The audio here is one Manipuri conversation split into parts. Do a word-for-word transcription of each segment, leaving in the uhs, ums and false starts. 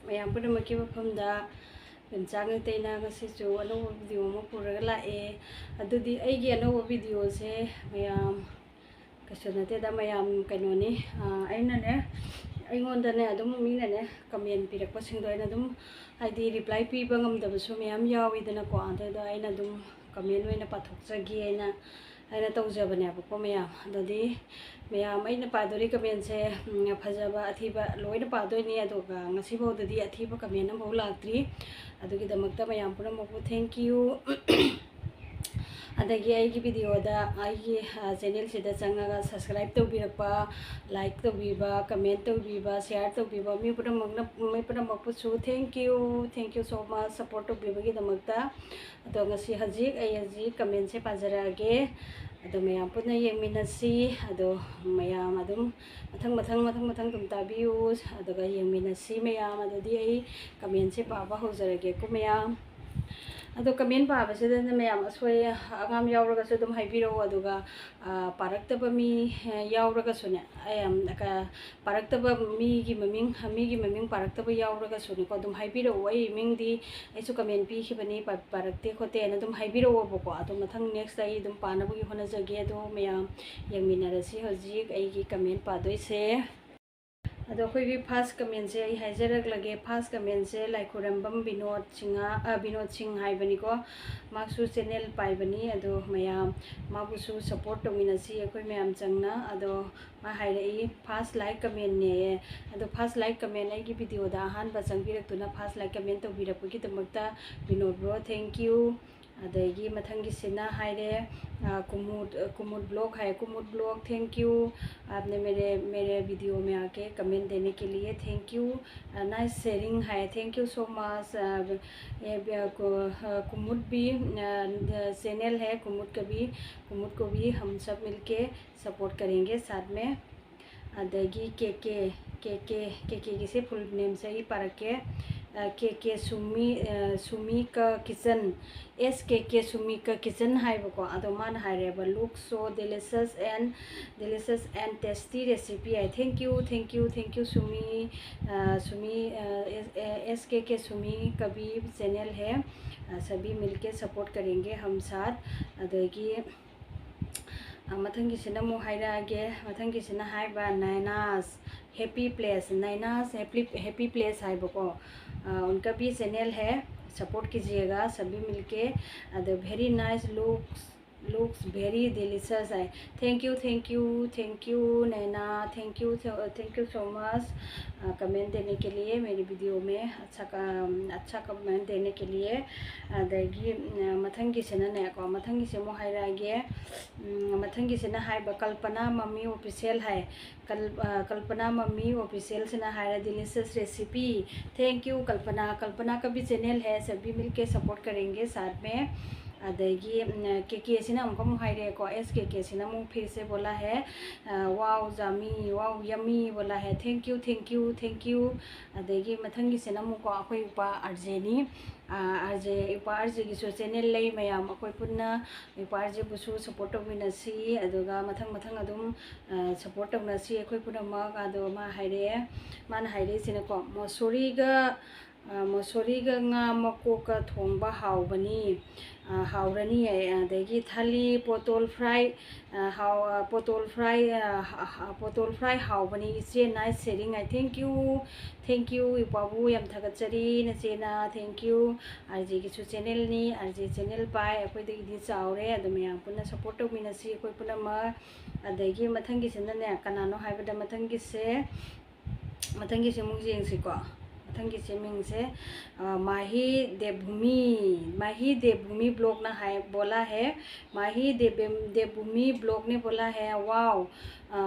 ꯃꯌꯥꯝ ꯄꯨꯝꯅꯃꯛꯀꯤ ꯃꯐꯝꯗ ꯕꯦꯝꯆꯥ ꯉꯩꯇꯩꯅ ꯉꯁꯤꯁꯨ ꯑꯅꯧꯕ ꯚꯤꯗꯤꯑꯣ ꯑꯃ ꯄꯨꯔꯒ ꯂꯥꯛꯑꯦ꯫ ꯑꯗꯨꯗꯤ ꯑꯩꯒꯤ ꯑꯅꯧꯕ ꯚꯤꯗꯤꯑꯣꯁꯦ ꯃꯌꯥꯝ ꯀꯩꯁꯨ ꯅꯠꯇꯦꯗ, ꯃꯌꯥꯝ ꯀꯩꯅꯣꯅꯤ, ꯑꯥ, ꯑꯩꯅꯅꯦ, ꯑꯩꯉꯣꯟꯗꯅꯦ ꯑꯗꯨꯝ ꯃꯤꯅꯅꯦ ꯀꯃꯦꯟ ꯄꯤꯔꯛꯄꯁꯤꯡꯗꯣ ꯑꯩꯅ ꯑꯗꯨꯝ, ꯍꯥꯏꯗꯤ, ꯔꯤꯄ꯭ꯂꯥꯏ ꯄꯤꯕ ꯉꯝꯗꯕꯁꯨ ꯃꯌꯥꯝ ꯌꯥꯎꯋꯤꯗꯅꯀꯣ꯫ ꯑꯗꯨꯗꯣ ꯑꯩꯅ ꯑꯗꯨꯝ ꯀꯃꯦꯟ ꯑꯣꯏꯅ ꯄꯥꯊꯣꯛꯆꯒꯦꯅ ꯑꯩꯅ ꯇꯧꯖꯕꯅꯦꯕꯀꯣ ꯃꯌꯥꯝ꯫ ꯑꯗꯨꯗꯤ ꯃꯌꯥꯝ, ꯑꯩꯅ ꯄꯥꯗꯣꯔꯤ ꯀꯃꯦꯟꯁꯦ, ꯎꯝ, ꯐꯖꯕ ꯑꯊꯤꯕ ꯂꯣꯏꯅ ꯄꯥꯗꯣꯏꯅꯤ꯫ ꯑꯗꯨꯒ ꯉꯁꯤꯐꯥꯎꯗꯗꯤ ꯑꯊꯤꯕ ꯀꯃꯦꯟ ꯑꯃꯐꯥꯎ ꯂꯥꯛꯇ꯭ꯔꯤ꯫ ꯑꯗꯨꯒꯤꯗꯃꯛꯇ ꯃꯌꯥꯝ ꯄꯨꯝꯅꯃꯛꯄꯨ thank you꯫ ꯑꯗꯒꯤ ꯑꯩꯒꯤ ꯚꯤꯗꯤꯑꯣꯗ, ꯑꯩꯒꯤ, ꯑ, ꯆꯦꯅꯦꯜꯁꯤꯗ ꯆꯪꯉꯒ subscribe ꯇꯧꯕꯤꯔꯛꯄ, like ꯇꯧꯕꯤꯕ, comment ꯇꯧꯕꯤꯕ, share ꯇꯧꯕꯤꯕ ꯃꯤ ꯄꯨꯝꯅꯃꯛꯅ, ꯃꯤ ꯄꯨꯝꯅꯃꯛꯄꯨꯁꯨ thank you, thank you so much support ꯇꯧꯕꯤꯕꯒꯤꯗꯃꯛꯇ꯫ ꯑꯗꯣ ꯉꯁꯤ ꯍꯧꯖꯤꯛ ꯑꯩ ꯍꯧꯖꯤꯛ ꯀꯃꯦꯟꯁꯦ ꯄꯥꯖꯔꯛꯑꯒꯦ꯫ ꯑꯗꯣ ꯃꯌꯥꯝ ꯄꯨꯟꯅ ꯌꯦꯡꯃꯤꯟꯅꯁꯤ꯫ ꯑꯗꯣ ꯃꯌꯥꯝ ꯑꯗꯨꯝ ꯃꯊꯪ ꯃꯊꯪ, ꯃꯊꯪ ꯃꯊꯪ ꯑꯗꯨꯝ ꯇꯥꯕꯤꯌꯨ꯫ ꯑꯗꯨꯒ ꯌꯦꯡꯃꯤꯟꯅꯁꯤ ꯃꯌꯥꯝ꯫ ꯑꯗꯨꯗꯤ ꯑꯩ ꯀꯃꯦꯟꯁꯦ ꯄꯥꯕ ꯍꯧꯖꯔꯒꯦꯀꯣ ꯃꯌꯥꯝ꯫ ꯑꯗꯣ ꯀꯃꯦꯟ ꯄꯥꯕꯁꯤꯗꯅ ꯃꯌꯥꯝ ꯑꯁꯣꯏ ꯑꯉꯥꯝ ꯌꯥꯎꯔꯒꯁꯨ ꯑꯗꯨꯝ ꯍꯥꯏꯕꯤꯔꯛꯑꯣ꯫ ꯑꯗꯨꯒ, ꯑ, ꯄꯥꯔꯛꯇꯕ ꯃꯤ, ꯑ, ꯌꯥꯎꯔꯒꯁꯨꯅꯦ, ꯑ, ꯌꯥꯝ, ꯀ-, ꯄꯥꯔꯛꯇꯕ ꯃꯤꯒꯤ ꯃꯃꯤꯡ, ꯃꯤꯒꯤ ꯃꯃꯤꯡ ꯄꯥꯔꯛꯇꯕ ꯌꯥꯎꯔꯒꯁꯨꯅꯦꯀꯣ, ꯑꯗꯨꯝ ꯍꯥꯏꯕꯤꯔꯛꯑꯣ꯫ ꯑꯩ ꯃꯤꯡꯗꯤ, ꯑꯩꯁꯨ ꯀꯃꯦꯟ ꯄꯤꯈꯤꯕꯅꯤ, ꯄꯥ-, ꯄꯥꯔꯛꯇꯦ ꯈꯣꯠꯇꯦꯅ ꯑꯗꯨꯝ ꯍꯥꯏꯕꯤꯔꯛꯑꯣꯕꯀꯣ꯫ ꯑꯗꯣ ꯃꯊꯪ next ꯑꯩ ꯑꯗꯨꯝ ꯄꯥꯅꯕꯒꯤ ꯍꯣꯠꯅꯖꯒꯦ꯫ ꯑꯗꯣ ꯃꯌꯥꯝ ꯌꯦꯡꯃꯤꯟꯅꯔꯁꯤ ꯍꯧꯖꯤꯛ ꯑꯩꯒꯤ ꯀꯃꯦꯟ ꯄꯥꯗꯣꯏꯁꯦ꯫ ꯑꯗꯣ ꯑꯩꯈꯣꯏꯒꯤ first commentꯁꯦ ꯑꯩ ꯍꯥꯏꯖꯔꯛꯂꯒꯦ꯫ First commentꯁꯦ ꯂꯥꯏꯈꯨꯔꯝꯕꯝ ꯕꯤꯅꯣꯗ ꯁꯤꯡꯍ, ꯑ, ꯕꯤꯅꯣꯗ ꯁꯤꯡ ꯍꯥꯏꯕꯅꯤꯀꯣ꯫ ꯃꯍꯥꯛꯁꯨ channel ꯄꯥꯏꯕꯅꯤ꯫ ꯑꯗꯣ ꯃꯌꯥꯝ ꯃꯥꯕꯨꯁꯨ support ꯇꯧꯃꯤꯟꯅꯁꯤ ꯑꯩꯈꯣꯏ ꯃꯌꯥꯝ ꯆꯪꯅ꯫ ꯑꯗꯣ ꯃꯥ ꯍꯥꯏꯔꯛꯏ, first like commentꯅꯦꯌꯦ꯫ ꯑꯗꯣ first like comment, ꯑꯩꯒꯤ ꯚꯤꯗꯤꯑꯣꯗ ꯑꯍꯥꯟꯕ ꯆꯪꯕꯤꯔꯛꯇꯨꯅ first like comment ꯇꯧꯕꯤꯔꯛꯄꯒꯤꯗꯃꯛꯇ Vinod bro, thank you꯫ ꯑꯗꯒꯤ ꯃꯊꯪꯒꯤꯁꯤꯅ ꯍꯥꯏꯔꯦ, ꯑ, ꯀꯨꯃꯨꯗ, ꯑ, ꯀꯨꯃꯨꯗ vlog high, ꯀꯨꯃꯨꯗ vlog, thank you꯫ आपने मेरे, मेरे वीडियो में आके कमेंट देने के लिए thank you। A, nice sharing है, thank you so much। अ, ये भी, अ, कु-, अ, कुमुद भी, अ, चैनल है कुमुद का भी, कुमुद को भी हम सब मिलके सपोर्ट करेंगे साथ में। ꯑꯗꯒꯤ ꯀꯦ ꯀꯦ, ꯀꯦ ꯀꯦ, ꯀꯦ ꯀꯦꯒꯤꯁꯦ ꯐꯨꯜ ꯅꯦꯝꯁꯦ ꯑꯩ ꯄꯥꯔꯛꯀꯦ꯫ ꯀꯦ ꯀꯦ ꯁꯨꯃꯤ, ꯑ, ꯁꯨꯃꯤꯀꯥ ꯀꯤꯆꯟ, ꯑꯦꯁ ꯀꯦ ꯀꯦ ꯁꯨꯃꯤꯀꯥ ꯀꯤꯆꯟ ꯍꯥꯏꯕꯀꯣ, ꯑꯗꯣ ꯃꯥꯅ ꯍꯥꯏꯔꯦꯕ, "Looks so delicious and, delicious and tasty recipe" high. Thank you, thank you, thank you, Sumi, ꯑ, ꯁꯨꯃꯤ, ꯑ, ꯑꯦꯁ, ꯑꯦ, ꯑꯦꯁ ꯀꯦ ꯀꯦ ꯁꯨꯃꯤ ꯀꯕꯤ ꯆꯦꯅꯦꯜ ꯍꯦ, ꯑ, ꯁꯕꯤ ꯃꯤꯜꯀꯦ ꯁꯄꯣꯔꯠ ꯀꯔꯦꯡꯒꯦ ꯍꯝ ꯁꯥꯠ꯫ ꯑꯗꯒꯤ, ꯑ, ꯃꯊꯪꯒꯤꯁꯤꯅ ꯑꯃꯨꯛ ꯍꯥꯏꯔꯛꯑꯒꯦ, ꯃꯊꯪꯒꯤꯁꯤꯅ ꯍꯥꯏꯕ Naina's happy place, Naina's happy, happy place ꯍꯥꯏꯕꯀꯣ꯫ ꯑ, उनका भी चैनल है, सपोर्ट कीजिएगा सभी मिलके। ꯑꯗ very nice looks, looks very delicious ꯍꯥꯏ꯫ Thank you, thank you, thank you Naina, thank you, thank you so much, अ, कमेंट देने के लिए मेरी वीडियो में। अच्छा क-, अच्छा कमेंट देने के लिए। ꯑꯗꯒꯤ, ꯎꯝ, ꯃꯊꯪꯒꯤꯁꯤꯅꯅꯦꯀꯣ, ꯃꯊꯪꯒꯤꯁꯦ ꯑꯃꯨꯛ ꯍꯥꯏꯔꯛꯑꯒꯦ꯫ ꯎꯝ, ꯃꯊꯪꯒꯤꯁꯤꯅ ꯍꯥꯏꯕ ꯀꯜꯄꯅꯥ ꯃꯃꯤ ꯑꯣꯐꯤꯁꯦꯜ ꯍꯥꯏ꯫ ꯀꯜ-, ꯑ, ꯀꯜꯄꯅꯥ ꯃꯃꯤ ꯑꯣꯐꯤꯁꯦꯜꯁꯤꯅ ꯍꯥꯏꯔꯦ, "Delicious recipe." Thank you, कल्पना। कल्पना का भी चैनल है, सभी मिलके सपोर्ट करेंगे साथ में꯫ ꯑꯗꯒꯤ, ꯎꯝ, ꯀꯦ ꯀꯦꯁꯤꯅ ꯑꯃꯨꯛꯀ ꯑꯃꯨꯛ ꯍꯥꯏꯔꯛꯑꯦꯀꯣ, ꯑꯦꯁ ꯀꯦ ꯀꯦꯁꯤꯅ ꯑꯃꯨꯛ फिर से बोला है, ꯑ, "Wow, जामी, wow, यम्मी" बोला है, thank you, thank you, thank you꯫ ꯑꯗꯒꯤ ꯃꯊꯪꯒꯤꯁꯤꯅ ꯑꯃꯨꯛꯀꯣ ꯑꯩꯈꯣꯏ ꯏꯄꯥ ꯑꯥꯔ ꯖꯦꯅꯤ, ꯑꯥꯔ ꯖꯦ, ꯏꯄꯥ ꯑꯥꯔ ꯖꯦꯒꯤꯁꯨ ꯆꯦꯅꯦꯜ ꯂꯩ ꯃꯌꯥꯝ, ꯑꯩꯈꯣꯏ ꯄꯨꯟꯅ ꯏꯄꯥ ꯑꯥꯔ ꯖꯦꯕꯨꯁꯨ ꯁꯞꯄꯣꯔꯠ ꯇꯧꯃꯤꯟꯅꯁꯤ, ꯑꯗꯨꯒ ꯃꯊꯪ ꯃꯊꯪ ꯑꯗꯨꯝ, ꯑ, ꯁꯞꯄꯣꯔꯠ ꯇꯧꯅꯁꯤ ꯑꯩꯈꯣꯏ ꯄꯨꯝꯅꯃꯛ꯫ ꯑꯗꯣ ꯃꯥ ꯍꯥꯏꯔꯛꯑꯦ, ꯃꯥꯅ ꯍꯥꯏꯔꯛꯏꯁꯤꯅꯀꯣ, ꯃꯣꯁꯣꯔꯤꯒ, ꯑ, ꯃꯣꯁꯣꯔꯤꯒ ꯉꯥ ꯃꯀꯣꯛꯀ ꯊꯣꯡꯕ ꯍꯥꯎꯕꯅꯤ, ꯑ, ꯍꯥꯎꯔꯅꯤ꯫ ꯑꯗꯒꯤ ꯊꯥꯂꯤ ꯄꯣꯇꯣꯜ ꯐ꯭ꯔꯥꯏ, ꯑ, ꯍꯥꯎ-, ꯑ, ꯄꯣꯇꯣꯜ ꯐ꯭ꯔꯥꯏ, ꯑ, ꯍ-, ꯍ-, ꯄꯣꯇꯣꯜ ꯐ꯭ꯔꯥꯏ ꯍꯥꯎꯕꯅꯤ꯫ ꯏꯆꯦ, nice sharing high. Thank you, thank you, ꯏꯄꯥꯕꯨ ꯌꯥꯝ ꯊꯥꯒꯠꯆꯔꯤ ꯅꯆꯦꯅ꯫ Thank you꯫ ꯑꯥꯔ ꯖꯦꯒꯤꯁꯨ ꯆꯦꯅꯦꯜꯅꯤ, ꯑꯥꯔ ꯖꯦ ꯆꯦꯅꯦꯜ ꯄꯥꯏ, ꯑꯩꯈꯣꯏꯗꯒꯤꯗꯤ ꯆꯥꯎꯔꯦ꯫ ꯑꯗꯣ ꯃꯌꯥꯝ ꯄꯨꯟꯅ ꯁꯞꯄꯣꯔꯠ ꯇꯧꯃꯤꯟꯅꯁꯤ ꯑꯩꯈꯣꯏ ꯄꯨꯝꯅꯃꯛ꯫ ꯑꯗꯒꯤ ꯃꯊꯪꯒꯤꯁꯤꯅꯅꯦ, ꯀꯅꯥꯅꯣ ꯍꯥꯏꯕꯗ ꯃꯊꯪꯒꯤꯁꯦ, ꯃꯊꯪꯒꯤꯁꯦ ꯑꯃꯨꯛ ꯌꯦꯡꯁꯤꯀꯣ꯫ ꯃꯊꯪꯒꯤꯁꯦ ꯃꯤꯡꯁꯦ, ꯑ, ꯃꯥꯍꯤ ꯗꯦꯕꯚꯨꯃꯤ, ꯃꯥꯍꯤ ꯗꯦꯕꯚꯨꯃꯤ ꯕ꯭ꯂꯣꯛꯅ ꯍꯥꯏ, ꯕꯣꯂꯥ ꯍꯦ, ꯃꯥꯍꯤ ꯗꯦꯕꯦꯝ-, ꯗꯦꯕꯚꯨꯃꯤ ꯕ꯭ꯂꯣꯛꯅꯦ ꯕꯣꯂꯥ ꯍꯦ꯫ Wow, ꯑ,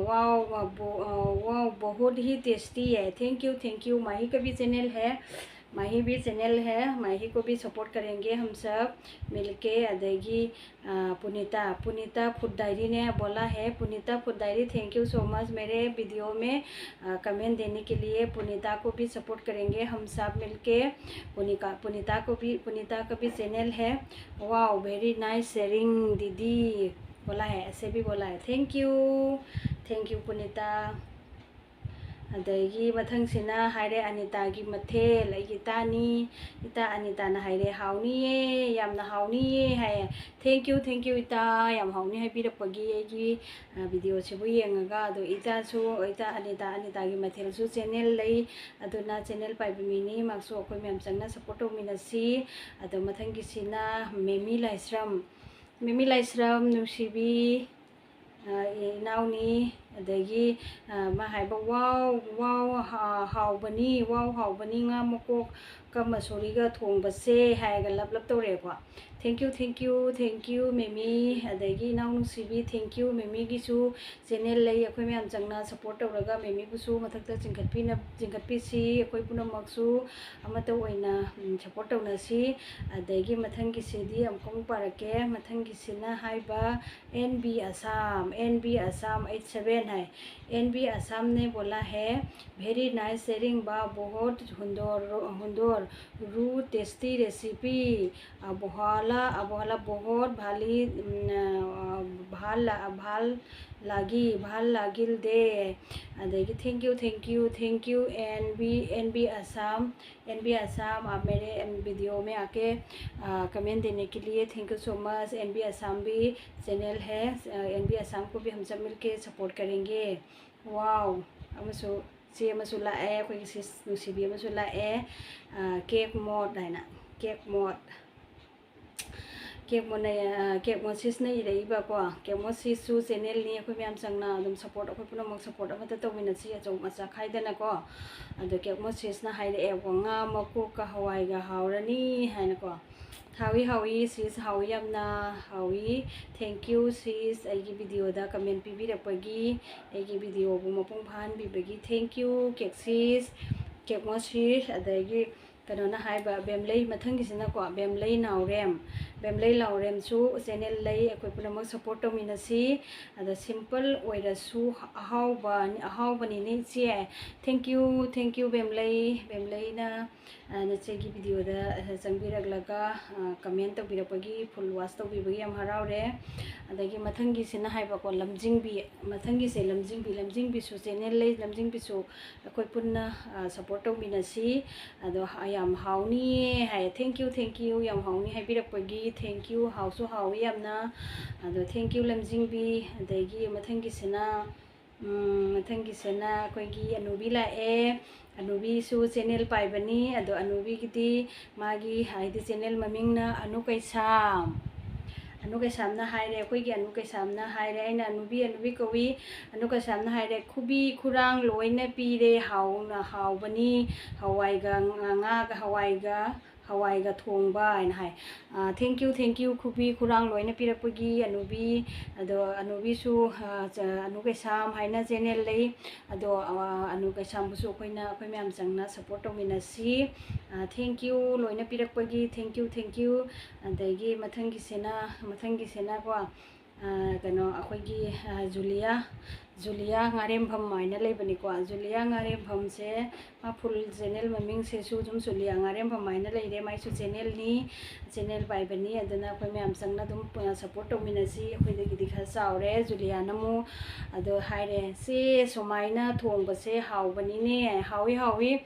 wow, ꯑ, ꯕꯣ-, ꯑ, wow, बहुत ही tasty high. Thank you, thank you, ꯃꯥꯍꯤ ꯀꯕꯤ ꯆꯦꯅꯦꯜ ꯍꯦ꯫ माही भी चैनल है, माही को भी सपोर्ट करेंगे हम सब मिलके। अदगी पुनीता, पुनीता फूड डायरी ने बोला है, Punita food diary, thank you so much मेरे वीडियो में कमेंट देने के लिए। पुनीता को भी सपोर्ट करेंगे हम सब मिलके। पुनिका पुनीता को भी, पुनीता का भी चैनल है। Wow, very nice sharing दीदी बोला है, ऐसे भी बोला है। Thank you, thank you पुनीता। ꯑꯗꯒꯤ ꯃꯊꯪꯁꯤꯅ ꯍꯥꯏꯔꯦ ꯑꯅꯤꯇꯥꯒꯤ ꯃꯊꯦꯜ, ꯑꯩꯒꯤ ꯏꯇꯥꯅꯤ, ꯏꯇꯥ ꯑꯅꯤꯇꯥꯅ ꯍꯥꯏꯔꯦ ꯍꯥꯎꯅꯤꯌꯦ, ꯌꯥꯝꯅ ꯍꯥꯎꯅꯤꯌꯦ ꯍꯥꯏꯌꯦ꯫ Thank you, thank you ꯏꯇꯥ, ꯌꯥꯝ ꯍꯥꯎꯅꯤ ꯍꯥꯏꯕꯤꯔꯛꯄꯒꯤ ꯑꯩꯒꯤ ꯚꯤꯗꯤꯑꯣꯁꯤꯕꯨ ꯌꯦꯡꯉꯒ꯫ ꯑꯗꯣ ꯏꯇꯥꯁꯨ, ꯏꯇꯥ ꯑꯅꯤꯇꯥ, ꯑꯅꯤꯇꯥꯒꯤ ꯃꯊꯦꯜꯁꯨ ꯆꯦꯅꯦꯜ ꯂꯩ, ꯑꯗꯨꯅ ꯆꯦꯅꯦꯜ ꯄꯥꯏꯕ ꯃꯤꯅꯤ, ꯃꯍꯥꯛꯁꯨ ꯑꯩꯈꯣꯏ ꯃꯌꯥꯝ ꯆꯪꯅ ꯁꯞꯄꯣꯔꯠ ꯇꯧꯃꯤꯟꯅꯁꯤ꯫ ꯑꯗꯣ ꯃꯊꯪꯒꯤꯁꯤꯅ ꯃꯦꯃꯤ ꯂꯥꯏꯁ꯭ꯔꯝ, ꯃꯦꯃꯤ ꯂꯥꯏꯁ꯭ꯔꯝ ꯅꯨꯡꯁꯤꯕꯤ, ꯏꯅꯥꯎꯅꯤ꯫ ꯑꯗꯒꯤ ꯃꯥ ꯍꯥꯏꯕ, "ꯋꯥꯎ ꯋꯥꯎ, ꯍꯥꯎꯕꯅꯤ, ꯋꯥꯎ ꯍꯥꯎꯕꯅꯤ, ꯉꯥ ꯃꯀꯣꯛꯀ ꯃꯁꯣꯔꯤꯒ ꯊꯣꯡꯕꯁꯦ" ꯍꯥꯏꯔꯒ ꯂꯞ ꯂꯞ ꯇꯧꯔꯛꯑꯦꯀꯣ꯫ Thank you, thank you, thank you ꯃꯦꯃꯤ꯫ ꯑꯗꯒꯤ ꯏꯅꯥꯎ ꯅꯨꯡꯁꯤꯕꯤ, thank you꯫ ꯃꯦꯃꯤꯒꯤꯁꯨ ꯆꯦꯅꯦꯜ ꯂꯩ, ꯑꯩꯈꯣꯏ ꯃꯌꯥꯝ ꯆꯪꯅ ꯁꯞꯄꯣꯔꯠ ꯇꯧꯔꯒ ꯃꯦꯃꯤꯕꯨꯁꯨ ꯃꯊꯛꯇ ꯆꯤꯡꯈꯠꯄꯤꯅ ꯆꯤꯡꯈꯠꯄꯤꯁꯤ꯫ ꯑꯩꯈꯣꯏ ꯄꯨꯝꯅꯃꯛꯁꯨ ꯑꯃꯠꯇ ꯑꯣꯏꯅ ꯁꯞꯄꯣꯔꯠ ꯇꯧꯅꯁꯤ꯫ ꯑꯗꯒꯤ ꯃꯊꯪꯒꯤꯁꯤꯗꯤ ꯑꯃꯨꯛꯀ ꯑꯃꯨꯛ ꯄꯥꯔꯛꯀꯦ꯫ ꯃꯊꯪꯒꯤꯁꯤꯅ ꯍꯥꯏꯕ, N B Assam, N B Assam eight seven है। N B Assam ने बोला है, "Very nice sharing बा, बहुत हुंदोर, हुंदोर, रू tasty recipe, अबहला, अबहला बहुत भाली, उम, अ, भाल, भाल लागी, भाल लागिल दे।" ꯑꯗꯒꯤ thank you, thank you, thank you, N B, N B Assam, N B Assam, आप मेरे वीडियो में आके कमेंट देने के लिए thank you so much। N B Assam भी चैनल है, N B Assam को भी हम सब मिलके सपोर्ट करेंगे। Wow, ꯑꯃꯁꯨ, ꯆꯦ ꯑꯃꯁꯨ ꯂꯥꯛꯑꯦ, ꯑꯩꯈꯣꯏꯒꯤ ꯁꯤꯁ ꯅꯨꯡꯁꯤꯕꯤ ꯑꯃꯁꯨ ꯂꯥꯛꯑꯦ꯫ ꯀꯦꯛ ꯃꯣꯠ ꯍꯥꯏꯅ, ꯀꯦꯛ ꯃꯣꯠ꯫ ꯀꯦꯛ ꯃꯣꯠꯅ, ꯀꯦꯛ ꯃꯣꯠ ꯁꯤꯁꯅ ꯏꯔꯛꯏꯕꯀꯣ꯫ ꯀꯦꯛ ꯃꯣꯠ ꯁꯤꯁꯁꯨ ꯆꯦꯅꯦꯜꯅꯤ, ꯑꯩꯈꯣꯏ ꯃꯌꯥꯝ ꯆꯪꯅ ꯑꯗꯨꯝ ꯁꯞꯄꯣꯔꯠ, ꯑꯩꯈꯣꯏ ꯄꯨꯝꯅꯃꯛ ꯁꯞꯄꯣꯔꯠ ꯑꯃꯠꯇ ꯇꯧꯃꯤꯟꯅꯁꯤ, ꯑꯆꯧ ꯑꯆꯥ ꯈꯥꯏꯗꯅꯀꯣ꯫ ꯑꯗꯣ ꯀꯦꯛ ꯃꯣꯠ ꯁꯤꯁꯅ ꯍꯥꯏꯔꯛꯑꯦꯕꯀꯣ, "ꯉꯥ ꯃꯀꯣꯛꯀ ꯍꯋꯥꯏꯒ ꯍꯥꯎꯔꯅꯤ" ꯍꯥꯏꯅꯀꯣ꯫ ꯍꯥꯎꯏ, ꯍꯥꯎꯏ ꯁꯤꯁ, ꯍꯥꯎꯏ, ꯌꯥꯝꯅ ꯍꯥꯎꯏ꯫ Thank you ꯁꯤꯁ, ꯑꯩꯒꯤ ꯚꯤꯗꯤꯑꯣꯗ ꯀꯃꯦꯟ ꯄꯤꯕꯤꯔꯛꯄꯒꯤ, ꯑꯩꯒꯤ ꯚꯤꯗꯤꯑꯣꯕꯨ ꯃꯄꯨꯡ ꯐꯥꯍꯟꯕꯤꯕꯒꯤ thank you꯫ ꯀꯦꯛ ꯁꯤꯁ, ꯀꯦꯛ ꯃꯣꯠ ꯁꯤꯁ, ꯑꯗꯒꯤ ꯀꯩꯅꯣꯅ ꯍꯥꯏꯕ, ꯕꯦꯝꯂꯩ, ꯃꯊꯪꯒꯤꯁꯤꯅꯀꯣ, ꯕꯦꯝꯂꯩ ꯅꯥꯎꯔꯦꯝ, ꯕꯦꯝꯂꯩ ꯅꯥꯎꯔꯦꯝꯁꯨ ꯆꯦꯅꯦꯜ ꯂꯩ, ꯑꯩꯈꯣꯏ ꯄꯨꯝꯅꯃꯛ ꯁꯞꯄꯣꯔꯠ ꯇꯧꯃꯤꯟꯅꯁꯤ꯫ ꯑꯗ ꯁꯤꯝꯄꯜ ꯑꯣꯏꯔꯁꯨ ꯑꯍꯥꯎꯕ, ꯑꯍꯥꯎꯕꯅꯤꯅꯦ ꯏꯆꯦ꯫ Thank you, thank you Bemlei, ꯕꯦꯝꯂꯩꯅ ꯅꯆꯦꯒꯤ ꯚꯤꯗꯤꯑꯣꯗ ꯆꯪꯕꯤꯔꯛꯂꯒ ꯀꯃꯦꯟ ꯇꯧꯕꯤꯔꯛꯄꯒꯤ, ꯐꯨꯜ ꯋꯥꯆ ꯇꯧꯕꯤꯕꯒꯤ ꯌꯥꯝ ꯍꯔꯥꯎꯔꯦ꯫ ꯑꯗꯒꯤ ꯃꯊꯪꯒꯤꯁꯤꯅ ꯍꯥꯏꯕꯀꯣ, ꯂꯝꯖꯤꯡꯕꯤ, ꯃꯊꯪꯒꯤꯁꯦ ꯂꯝꯖꯤꯡꯕꯤ, ꯂꯝꯖꯤꯡꯕꯤꯁꯨ ꯆꯦꯅꯦꯜ ꯂꯩ, ꯂꯝꯖꯤꯡꯕꯤꯁꯨ ꯑꯩꯈꯣꯏ ꯄꯨꯟꯅ ꯁꯞꯄꯣꯔꯠ ꯇꯧꯃꯤꯟꯅꯁꯤ꯫ ꯑꯗꯣ ꯌꯥꯝ ꯍꯥꯎꯅꯤꯌꯦ ꯍꯥꯏ꯫ Thank you, thank you, ꯌꯥꯝ ꯍꯥꯎꯅꯤ ꯍꯥꯏꯕꯤꯔꯛꯄꯒꯤ thank you, ꯍꯥꯎꯁꯨ ꯍꯥꯎꯋꯤ ꯌꯥꯝꯅ꯫ ꯑꯗꯣ thank you ꯂꯝꯖꯤꯡꯕꯤ꯫ ꯑꯗꯒꯤ ꯃꯊꯪꯒꯤꯁꯤꯅ, ꯎꯝ, ꯃꯊꯪꯒꯤꯁꯤꯅ ꯑꯩꯈꯣꯏꯒꯤ ꯑꯅꯨꯕꯤ ꯂꯥꯛꯑꯦ꯫ ꯑꯅꯨꯕꯤꯁꯨ ꯆꯦꯅꯦꯜ ꯄꯥꯏꯕꯅꯤ꯫ ꯑꯗꯣ ꯑꯅꯨꯕꯤꯒꯤꯗꯤ ꯃꯥꯒꯤ ꯍꯥꯏꯗꯤ ꯆꯦꯅꯦꯜ ꯃꯃꯤꯡꯅ ꯑꯅꯨ ꯀꯩꯁꯥꯝ꯫ ꯑꯅꯨ ꯀꯩꯁꯥꯝꯅ ꯍꯥꯏꯔꯦ, ꯑꯩꯈꯣꯏꯒꯤ ꯑꯅꯨ ꯀꯩꯁꯥꯝꯅ ꯍꯥꯏꯔꯦ, ꯑꯩꯅ ꯑꯅꯨꯕꯤ, ꯑꯅꯨꯕꯤ ꯀꯧꯏ꯫ ꯑꯅꯨ ꯀꯩꯁꯥꯝꯅ ꯍꯥꯏꯔꯦ, "ꯈꯨꯕꯤ ꯈꯨꯔꯥꯡ ꯂꯣꯏꯅ ꯄꯤꯔꯦ, ꯍꯥꯎꯅ ꯍꯥꯎꯕꯅꯤ, ꯍꯋꯥꯏꯒ ꯉꯥ-, ꯉꯥꯒ ꯍꯋꯥꯏꯒ, ꯍꯋꯥꯏꯒ ꯊꯣꯡꯕ" ꯍꯥꯏꯅ ꯍꯥꯏ꯫ ꯑ, thank you, thank you, ꯈꯨꯕꯤ ꯈꯨꯔꯥꯡ ꯂꯣꯏꯅ ꯄꯤꯔꯛꯄꯒꯤ ꯑꯅꯨꯕꯤ꯫ ꯑꯗꯣ ꯑꯅꯨꯕꯤꯁꯨ, ꯑ, ꯆ-, ꯑꯅꯨ ꯀꯩꯁꯥꯝ ꯍꯥꯏꯅ ꯆꯦꯅꯦꯜ ꯂꯩ꯫ ꯑꯗꯣ, ꯑ, ꯑꯅꯨ ꯀꯩꯁꯥꯝꯕꯨꯁꯨ ꯑꯩꯈꯣꯏꯅ, ꯑꯩꯈꯣꯏ ꯃꯌꯥꯝ ꯆꯪꯅ ꯁꯞꯄꯣꯔꯠ ꯇꯧꯃꯤꯟꯅꯁꯤ꯫ ꯑ, thank you ꯂꯣꯏꯅ ꯄꯤꯔꯛꯄꯒꯤ, thank you, thank you꯫ ꯑꯗꯒꯤ ꯃꯊꯪꯒꯤꯁꯤꯅ, ꯃꯊꯪꯒꯤꯁꯤꯅꯀꯣ, ꯑ, ꯀꯩꯅꯣ, ꯑꯩꯈꯣꯏꯒꯤ, ꯑ, ꯖꯨꯂꯤꯌꯥ, ꯖꯨꯂꯤꯌꯥ ꯉꯥꯔꯦꯝꯐꯝ ꯍꯥꯏꯅ ꯂꯩꯕꯅꯤꯀꯣ꯫ ꯖꯨꯂꯤꯌꯥ ꯉꯥꯔꯦꯝꯐꯝꯁꯦ, ꯃꯥ ꯐꯨꯜ ꯆꯦꯅꯦꯜ ꯃꯃꯤꯡꯁꯤꯁꯨ ꯑꯗꯨꯝ ꯖꯨꯂꯤꯌꯥ ꯉꯥꯔꯦꯝꯐꯝ ꯍꯥꯏꯅ ꯂꯩꯔꯦ꯫ ꯃꯥꯏꯁꯨ ꯆꯦꯅꯦꯜꯅꯤ, ꯆꯦꯅꯦꯜ ꯄꯥꯏꯕꯅꯤ꯫ ꯑꯗꯨꯅ ꯑꯩꯈꯣꯏ ꯃꯌꯥꯝ ꯆꯪꯅ ꯑꯗꯨꯝ, ꯑ, ꯁꯞꯄꯣꯔꯠ ꯇꯧꯃꯤꯟꯅꯁꯤ꯫ ꯑꯩꯈꯣꯏꯗꯒꯤꯗꯤ ꯈꯔ ꯆꯥꯎꯔꯦ꯫ ꯖꯨꯂꯤꯌꯥꯅ ꯑꯃꯨꯛ ꯑꯗꯣ ꯍꯥꯏꯔꯦ, "ꯆꯦ, ꯁꯨꯃꯥꯏꯅ ꯊꯣꯡꯕꯁꯦ ꯍꯥꯎꯕꯅꯤꯅꯦ"꯫ ꯍꯥꯎꯏ, ꯍꯥꯎꯏ꯫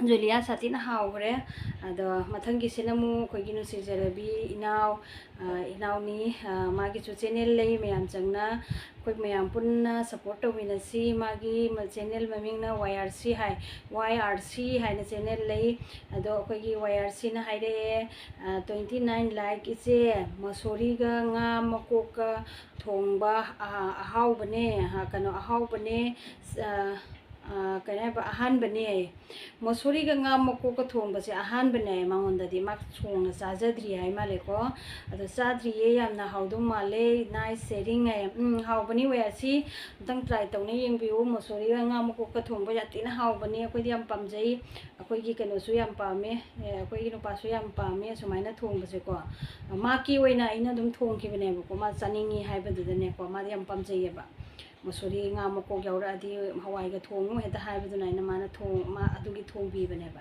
ꯖꯨꯂꯤꯌꯥ ꯁꯥꯊꯤꯅ ꯍꯥꯎꯈ꯭ꯔꯦ꯫ ꯑꯗꯣ ꯃꯊꯪꯒꯤꯁꯤꯅ ꯑꯃꯨꯛ ꯑꯩꯈꯣꯏꯒꯤ ꯅꯨꯡꯁꯤꯖꯔꯕꯤ ꯏꯅꯥꯎ, ꯑ, ꯏꯅꯥꯎꯅꯤ, ꯑ, ꯃꯥꯒꯤꯁꯨ ꯆꯦꯅꯦꯜ ꯂꯩ, ꯃꯌꯥꯝ ꯆꯪꯅ ꯑꯩꯈꯣꯏ ꯃꯌꯥꯝ ꯄꯨꯟꯅ ꯁꯞꯄꯣꯔꯠ ꯇꯧꯃꯤꯟꯅꯁꯤ꯫ ꯃꯥꯒꯤ ꯃ-, ꯆꯦꯅꯦꯜ ꯃꯃꯤꯡꯅ ꯋꯥꯏ ꯑꯥꯔ ꯁꯤ ꯍꯥꯏ, ꯋꯥꯏ ꯑꯥꯔ ꯁꯤ ꯍꯥꯏꯅ ꯆꯦꯅꯦꯜ ꯂꯩ꯫ ꯑꯗꯣ ꯑꯩꯈꯣꯏꯒꯤ ꯋꯥꯏ ꯑꯥꯔ ꯁꯤꯅ ꯍꯥꯏꯔꯛꯑꯦ, ꯑ, "Twenty nine like ꯏꯆꯦ, ꯃꯁꯣꯔꯤꯒ ꯉꯥ ꯃꯀꯣꯛꯀ ꯊꯣꯡꯕ, ꯑ, ꯑꯍꯥꯎꯕꯅꯦ, ꯑ, ꯀꯩꯅꯣ, ꯑꯍꯥꯎꯕꯅꯦ, ꯑ, ꯀꯩꯅꯣ ꯍꯥꯏꯕ, ꯑꯍꯥꯟꯕꯅꯦ꯫ ꯃꯣꯁꯣꯔꯤꯒ ꯉꯥ ꯃꯀꯣꯛꯀ ꯊꯣꯡꯕꯁꯦ ꯑꯍꯥꯟꯕꯅꯦ ꯃꯉꯣꯟꯗꯗꯤ, ꯃꯥ ꯊꯣꯡꯅ ꯆꯥꯖꯗ꯭ꯔꯤ ꯍꯥꯏ ꯃꯥꯜꯂꯦꯀꯣ꯫ ꯑꯗꯣ ꯆꯥꯗ꯭ꯔꯤꯌꯦ, ꯌꯥꯝꯅ ꯍꯥꯎꯗꯧ ꯃꯥꯜꯂꯦ, nice sharing ꯍꯥꯏ꯫ ꯎꯝ, ꯍꯥꯎꯕꯅꯤ ꯋꯦꯌꯥꯔꯁꯤ, ꯑꯝꯇꯪ try ꯇꯧꯅ ꯌꯦꯡꯕꯤꯌꯨ꯫ ꯃꯣꯁꯣꯔꯤꯒ ꯉꯥ ꯃꯀꯣꯛꯀ ꯊꯣꯡꯕ ꯌꯥꯝ ꯊꯤꯅ ꯍꯥꯎꯕꯅꯤ, ꯑꯩꯈꯣꯏꯗꯤ ꯌꯥꯝ ꯄꯥꯝꯖꯩ꯫ ꯑꯩꯈꯣꯏꯒꯤ ꯀꯩꯅꯣꯁꯨ ꯌꯥꯝ ꯄꯥꯝꯃꯦ, ꯑꯦ, ꯑꯩꯈꯣꯏꯒꯤ ꯅꯨꯄꯥꯁꯨ ꯌꯥꯝ ꯄꯥꯝꯃꯦ ꯑꯁꯨꯃꯥꯏꯅ ꯊꯣꯡꯕꯁꯦꯀꯣ꯫ ꯃꯥꯀꯤ ꯑꯣꯏꯅ ꯑꯩꯅ ꯑꯗꯨꯝ ꯊꯣꯡꯈꯤꯕꯅꯦꯕꯀꯣ, ꯃꯥ ꯆꯥꯅꯤꯡꯉꯤ ꯍꯥꯏꯕꯗꯨꯗꯅꯦꯀꯣ, ꯃꯥꯗꯤ ꯌꯥꯝ ꯄꯥꯝꯖꯩꯌꯦꯕ꯫ ꯃꯁꯣꯔꯤ ꯉꯥ ꯃꯀꯣꯛ ꯌꯥꯎꯔꯛꯑꯗꯤ ꯍꯋꯥꯏꯒ ꯊꯣꯡꯉꯨ ꯍꯦꯛꯇ ꯍꯥꯏꯕꯗꯨꯅ ꯑꯩꯅ ꯃꯥꯅ ꯊꯣꯡ-, ꯃꯥ ꯑꯗꯨꯒꯤ ꯊꯣꯡꯕꯤꯕꯅꯦꯕ꯫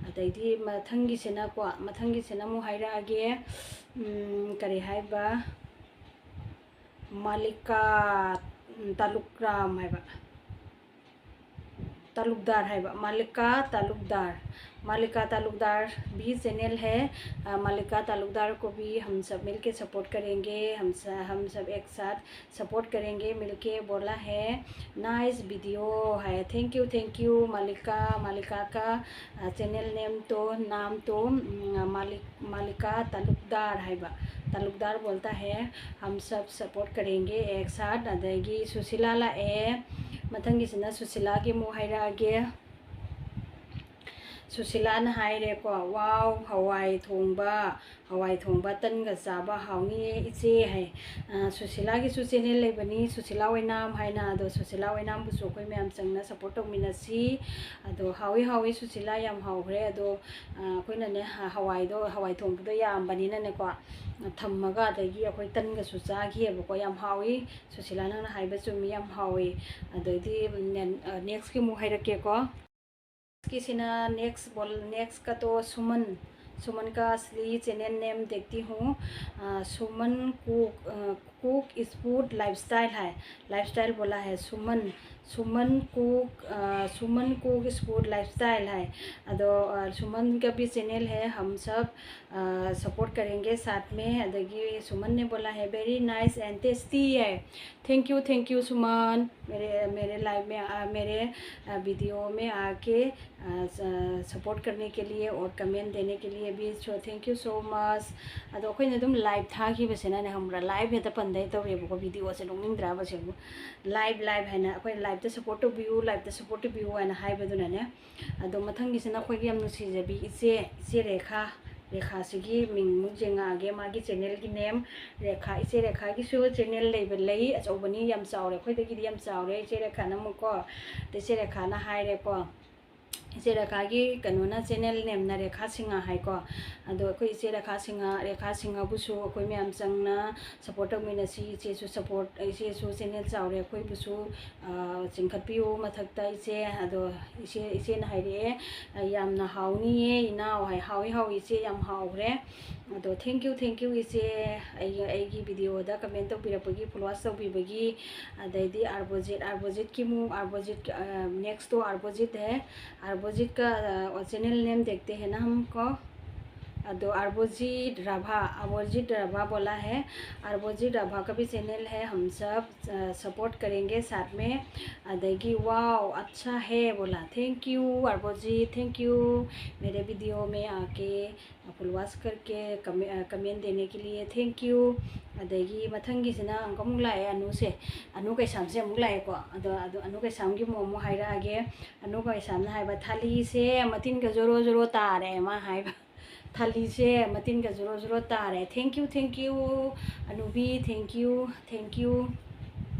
ꯑꯗꯩꯗꯤ ꯃꯊꯪꯒꯤꯁꯤꯅꯀꯣ, ꯃꯊꯪꯒꯤꯁꯤꯅ ꯑꯃꯨꯛ ꯍꯥꯏꯔꯛꯑꯒꯦ, ꯎꯝ, ꯀꯔꯤ ꯍꯥꯏꯕ, ꯃꯥꯂꯤꯀꯥ, ꯎꯝ, ꯇꯥꯂꯨꯛꯔꯥꯝ ꯍꯥꯏꯕ, ꯇꯥꯂꯨꯛꯗꯥꯔ ꯍꯥꯏꯕ, ꯃꯥꯂꯤꯀꯥ ꯇꯥꯂꯨꯛꯗꯥꯔ꯫ मालिका तालुकदार भी चैनल है। अ, मालिका तालुकदार को भी हम सब मिलके सपोर्ट करेंगे, हम स-, हम सब एक साथ सपोर्ट करेंगे मिलके, बोला है। नाइस वीडियो है। थैंक यू, थैंक यू मालिका। मालिका का, अ, चैनल नेम तो, नाम तो, उम, मालिक, मालिका तालुकदार है बा, तालुकदार बोलता है। हम सब सपोर्ट करेंगे एक साथ। ꯑꯗꯒꯤ ꯁꯨꯁꯤꯂꯥ ꯂꯥꯛꯑꯦ꯫ ꯃꯊꯪꯒꯤꯁꯤꯅ ꯁꯨꯁꯤꯂꯥꯒꯤ ꯑꯃꯨꯛ ꯍꯥꯏꯔꯛꯑꯒꯦ꯫ ꯁꯨꯁꯤꯂꯥꯅ ꯍꯥꯏꯔꯦꯀꯣ, "ꯋꯥꯎ, ꯍꯋꯥꯏ ꯊꯣꯡꯕ, ꯍꯋꯥꯏ ꯊꯣꯡꯕ ꯇꯟꯒ ꯆꯥꯕ ꯍꯥꯎꯅꯤꯌꯦ ꯏꯆꯦ" ꯍꯥꯏ꯫ ꯑ, ꯁꯨꯁꯤꯂꯥꯒꯤꯁꯨ ꯆꯦꯅꯦꯜ ꯂꯩꯕꯅꯤ, ꯁꯨꯁꯤꯂꯥ ꯑꯣꯏꯅꯥꯝ ꯍꯥꯏꯅ꯫ ꯑꯗꯣ ꯁꯨꯁꯤꯂꯥ ꯑꯣꯏꯅꯥꯝꯕꯨꯁꯨ ꯑꯩꯈꯣꯏ ꯃꯌꯥꯝ ꯆꯪꯅ ꯁꯞꯄꯣꯔꯠ ꯇꯧꯃꯤꯟꯅꯁꯤ꯫ ꯑꯗꯣ ꯍꯥꯎꯏ, ꯍꯥꯎꯏ ꯁꯨꯁꯤꯂꯥ, ꯌꯥꯝ ꯍꯥꯎꯈ꯭ꯔꯦ꯫ ꯑꯗꯣ, ꯑ, ꯑꯩꯈꯣꯏꯅꯅꯦ, ꯍ-, ꯍꯋꯥꯏꯗꯣ, ꯍꯋꯥꯏ ꯊꯣꯡꯕꯗꯣ ꯌꯥꯝꯕꯅꯤꯅꯅꯦꯀꯣ, ꯊꯝꯃꯒ ꯑꯗꯒꯤ ꯑꯩꯈꯣꯏ ꯇꯟꯒꯁꯨ ꯆꯥꯈꯤꯑꯕꯀꯣ꯫ ꯌꯥꯝ ꯍꯥꯎꯏ ꯁꯨꯁꯤꯂꯥ, ꯅꯪꯅ ꯍꯥꯏꯕ ꯆꯨꯝꯃꯤ, ꯌꯥꯝ ꯍꯥꯎꯏ꯫ ꯑꯗꯩꯗꯤ, ꯎꯝ, ꯅꯦ-, ꯑ, ꯅꯦꯛꯁꯀꯤ ꯑꯃꯨꯛ ꯍꯥꯏꯔꯛꯀꯦꯀꯣ꯫ ꯀꯤꯁꯤꯅ ꯅꯦꯛꯁ ꯕꯣꯜ, ꯅꯦꯛꯁ ꯀꯇꯣ ꯁꯨꯃꯟ, ꯁꯨꯃꯟ ꯀ ꯑꯁꯂꯤ ꯆꯦꯅꯦꯜ ꯅꯦꯝ ꯗꯦꯈꯇꯤ ꯍꯨ, ꯑ, ꯁꯨꯃꯟ ꯀꯨꯛ, ꯑ, ꯀꯨꯛ ꯏꯁ ꯐꯨꯗ ꯂꯥꯏꯐ ꯁ꯭ꯇꯥꯏꯜ ꯍꯥꯏ, ꯂꯥꯏꯐ ꯁ꯭ꯇꯥꯏꯜ ꯕꯣꯂꯥ ꯍꯥꯏ, ꯁꯨꯃꯟ, ꯁꯨꯃꯟ ꯀꯨꯛ, ꯑ, ꯁꯨꯃꯟ ꯀꯨꯛ ꯏꯁ ꯐꯨꯗ ꯂꯥꯏꯐ ꯁ꯭ꯇꯥꯏꯜ ꯍꯥꯏ꯫ ꯑꯗꯣ, ꯑ, ꯁꯨꯃꯟ ꯀ ꯚꯤ ꯆꯦꯅꯦꯜ ꯍꯦ, ꯍꯝ ꯁꯕ, ꯑ, ꯁꯄꯣꯔꯠ ꯀꯔꯦꯡꯒꯦ ꯁꯥꯊ ꯃꯦ꯫ ꯑꯗꯒꯤ ꯁꯨꯃꯟ ꯅꯦ ꯕꯣꯂꯥ ꯍꯦ, ꯚꯦꯔꯤ ꯅꯥꯏꯁ ꯑꯦꯟ ꯇꯦꯁꯇꯤ ꯍꯥꯏ꯫ Thank you, thank you Suman, मेरे, मेरे लाइव में, आ, मेरे, आ, वीडियो में आके, आ, स-, सपोर्ट करने के लिए और कमेंट देने के लिए भी सो, थैंक यू सो मच꯫ ꯑꯗꯣ ꯑꯩꯈꯣꯏꯅ ꯑꯗꯨꯝ ꯂꯥꯏꯚ ꯊꯥꯈꯤꯕꯁꯤꯅꯅꯦ, ꯈꯪꯕ꯭ꯔꯥ, ꯂꯥꯏꯚ ꯍꯦꯛꯇ ꯄꯟꯗꯩ ꯇꯧꯔꯦꯕꯀꯣ, ꯚꯤꯗꯤꯑꯣꯁꯦ ꯅꯣꯛꯅꯤꯡꯗ꯭ꯔꯥꯕ ꯁꯤꯕꯨ? ꯂꯥꯏꯚ, ꯂꯥꯏꯚ ꯍꯥꯏꯅ ꯑꯩꯈꯣꯏ ꯂꯥꯏꯚ ꯂꯥꯏꯐꯇ ꯁꯞꯄꯣꯔꯠ ꯇꯧꯕꯤꯌꯨ, ꯂꯥꯏꯐꯇ ꯁꯞꯄꯣꯔꯠ ꯇꯧꯕꯤꯌꯨ ꯍꯥꯏꯅ ꯍꯥꯏꯕꯗꯨꯅꯅꯦ꯫ ꯑꯗꯣ ꯃꯊꯪꯒꯤꯁꯤꯅ ꯑꯩꯈꯣꯏꯒꯤ ꯌꯥꯝ ꯅꯨꯡꯁꯤꯖꯕꯤ ꯏꯆꯦ, ꯏꯆꯦ ꯔꯦꯈꯥ꯫ ꯔꯦꯈꯥꯁꯤꯒꯤ ꯃꯤꯡ ꯑꯃꯨꯛ ꯌꯦꯡꯉꯛꯑꯒꯦ, ꯃꯥꯒꯤ ꯆꯦꯅꯦꯜꯒꯤ ꯅꯦꯝ꯫ ꯔꯦꯈꯥ, ꯏꯆꯦ ꯔꯦꯈꯥꯒꯤꯁꯨ ꯆꯦꯅꯦꯜ ꯂꯩꯕ, ꯂꯩ, ꯑꯆꯧꯕꯅꯤ, ꯌꯥꯝ ꯆꯥꯎꯔꯦ, ꯑꯩꯈꯣꯏꯗꯒꯤꯗꯤ ꯌꯥꯝ ꯆꯥꯎꯔꯦ ꯏꯆꯦ ꯔꯦꯈꯥꯅ ꯑꯃꯨꯛꯀꯣ꯫ ꯑꯗ ꯏꯆꯦ ꯔꯦꯈꯥꯅ ꯍꯥꯏꯔꯦꯀꯣ, ꯏꯆꯦ ꯔꯦꯈꯥꯒꯤ ꯀꯩꯅꯣꯅ, ꯆꯦꯅꯦꯜ ꯅꯦꯝꯅ ꯔꯦꯈꯥ ꯁꯤꯡꯍ ꯍꯥꯏꯀꯣ꯫ ꯑꯗꯣ ꯑꯩꯈꯣꯏ ꯏꯆꯦ ꯔꯦꯈꯥ ꯁꯤꯡꯍ, ꯔꯦꯈꯥ ꯁꯤꯡꯍꯕꯨꯁꯨ ꯑꯩꯈꯣꯏ ꯃꯌꯥꯝ ꯆꯪꯅ ꯁꯞꯄꯣꯔꯠ ꯇꯧꯃꯤꯟꯅꯁꯤ꯫ ꯏꯆꯦꯁꯨ ꯁꯞꯄꯣꯔꯠ, ꯏꯆꯦꯁꯨ ꯆꯦꯅꯦꯜ ꯆꯥꯎꯔꯦ, ꯑꯩꯈꯣꯏꯕꯨꯁꯨ ꯑꯥ, ꯆꯤꯡꯈꯠꯄꯤꯌꯨ ꯃꯊꯛꯇ ꯏꯆꯦ꯫ ꯑꯗꯣ ꯏꯆꯦ, ꯏꯆꯦꯅ ꯍꯥꯏꯔꯛꯑꯦ, "ꯌꯥꯝꯅ ꯍꯥꯎꯅꯤꯌꯦ ꯏꯅꯥꯎ" ꯍꯥꯏ꯫ ꯍꯥꯎꯏ, ꯍꯥꯎꯏ ꯏꯆꯦ, ꯌꯥꯝ ꯍꯥꯎꯈ꯭ꯔꯦ꯫ ꯑꯗꯣ thank you, thank you ꯏꯆꯦ, ꯑꯩꯒꯤ, ꯑꯩꯒꯤ ꯚꯤꯗꯤꯑꯣꯗ ꯀꯃꯦꯟ ꯇꯧꯕꯤꯔꯛꯄꯒꯤ, ꯐꯣꯂꯣꯋꯥꯁ ꯇꯧꯕꯤꯕꯒꯤ꯫ ꯑꯗꯩꯗꯤ ꯑꯥꯔꯕꯣꯖꯤꯠ, ꯑꯥꯔꯕꯣꯖꯤꯠꯀꯤ ꯑꯃꯨꯛ, ꯑꯥꯔꯕꯣꯖꯤꯠ, ꯑ, next to ꯑꯥꯔꯕꯣꯖꯤꯠ ꯍꯦ, ꯑꯥꯔꯕꯣꯖꯤꯠꯀ, ꯑ, ꯆꯦꯅꯦꯜ ꯅꯦꯝ ꯗꯦꯈꯇꯦ ꯍꯦ ꯅ ꯍꯝ ꯀꯣ꯫ ꯑꯗꯣ ꯑꯥꯔꯕꯣꯖꯤꯠ ꯔꯥꯚꯥ, ꯑꯥꯔꯕꯣꯖꯤꯠ ꯔꯥꯚꯥ ꯕꯣꯂꯥ ꯍꯦ, ꯑꯥꯔꯕꯣꯖꯤꯠ ꯔꯥꯚꯥ ꯀ ꯚꯤ ꯆꯦꯅꯦꯜ ꯍꯦ, ꯍꯝ ꯁꯕ, ꯑ, ꯁꯄꯣꯔꯠ ꯀꯔꯦꯡꯒꯦ ꯁꯥꯠ ꯃꯦ꯫ ꯑꯗꯒꯤ wow, ꯑꯆꯥ ꯍꯦ ꯕꯣꯂꯥ꯫ Thank you Arbojit, thank you ꯃꯦꯔꯦ ꯚꯤꯗꯤꯑꯣ ꯃꯦ ꯑꯥꯀꯦ ꯐꯣꯂꯣꯋꯥꯁ ꯀꯔꯀꯦ ꯀꯃꯦꯟ ꯗꯦꯅꯦ ꯀꯦ ꯂꯤꯌꯦ, thank you꯫ ꯑꯗꯒꯤ ꯃꯊꯪꯒꯤꯁꯤꯅ ꯑꯃꯨꯛ, ꯑꯃꯨꯛ ꯂꯥꯛꯑꯦ ꯑꯅꯨꯁꯦ, ꯑꯅꯨ ꯀꯩꯁꯥꯝꯁꯦ ꯑꯃꯨꯛ ꯂꯥꯛꯑꯦꯀꯣ꯫ ꯑꯗꯣ, ꯑꯗꯣ ꯑꯅꯨ ꯀꯩꯁꯥꯝꯒꯤ ꯃꯑꯣꯡ ꯑꯃꯨꯛ ꯍꯥꯏꯔꯛꯑꯒꯦ꯫ ꯑꯅꯨ ꯀꯩꯁꯥꯝꯅ ꯍꯥꯏꯕ, "ꯊꯥꯂꯤꯁꯦ ꯃꯇꯤꯟꯒ ꯖꯣꯔꯣ ꯖꯣꯔꯣ ꯇꯥꯔꯦ" ꯃꯥ ꯍꯥꯏꯕ꯫ "ꯊꯥꯂꯤꯁꯦ ꯃꯇꯤꯟꯒ ꯖꯣꯔꯣ ꯖꯣꯔꯣ ꯇꯥꯔꯦ"꯫ Thank you, thank you ꯑꯅꯨꯕꯤ, thank you, thank you꯫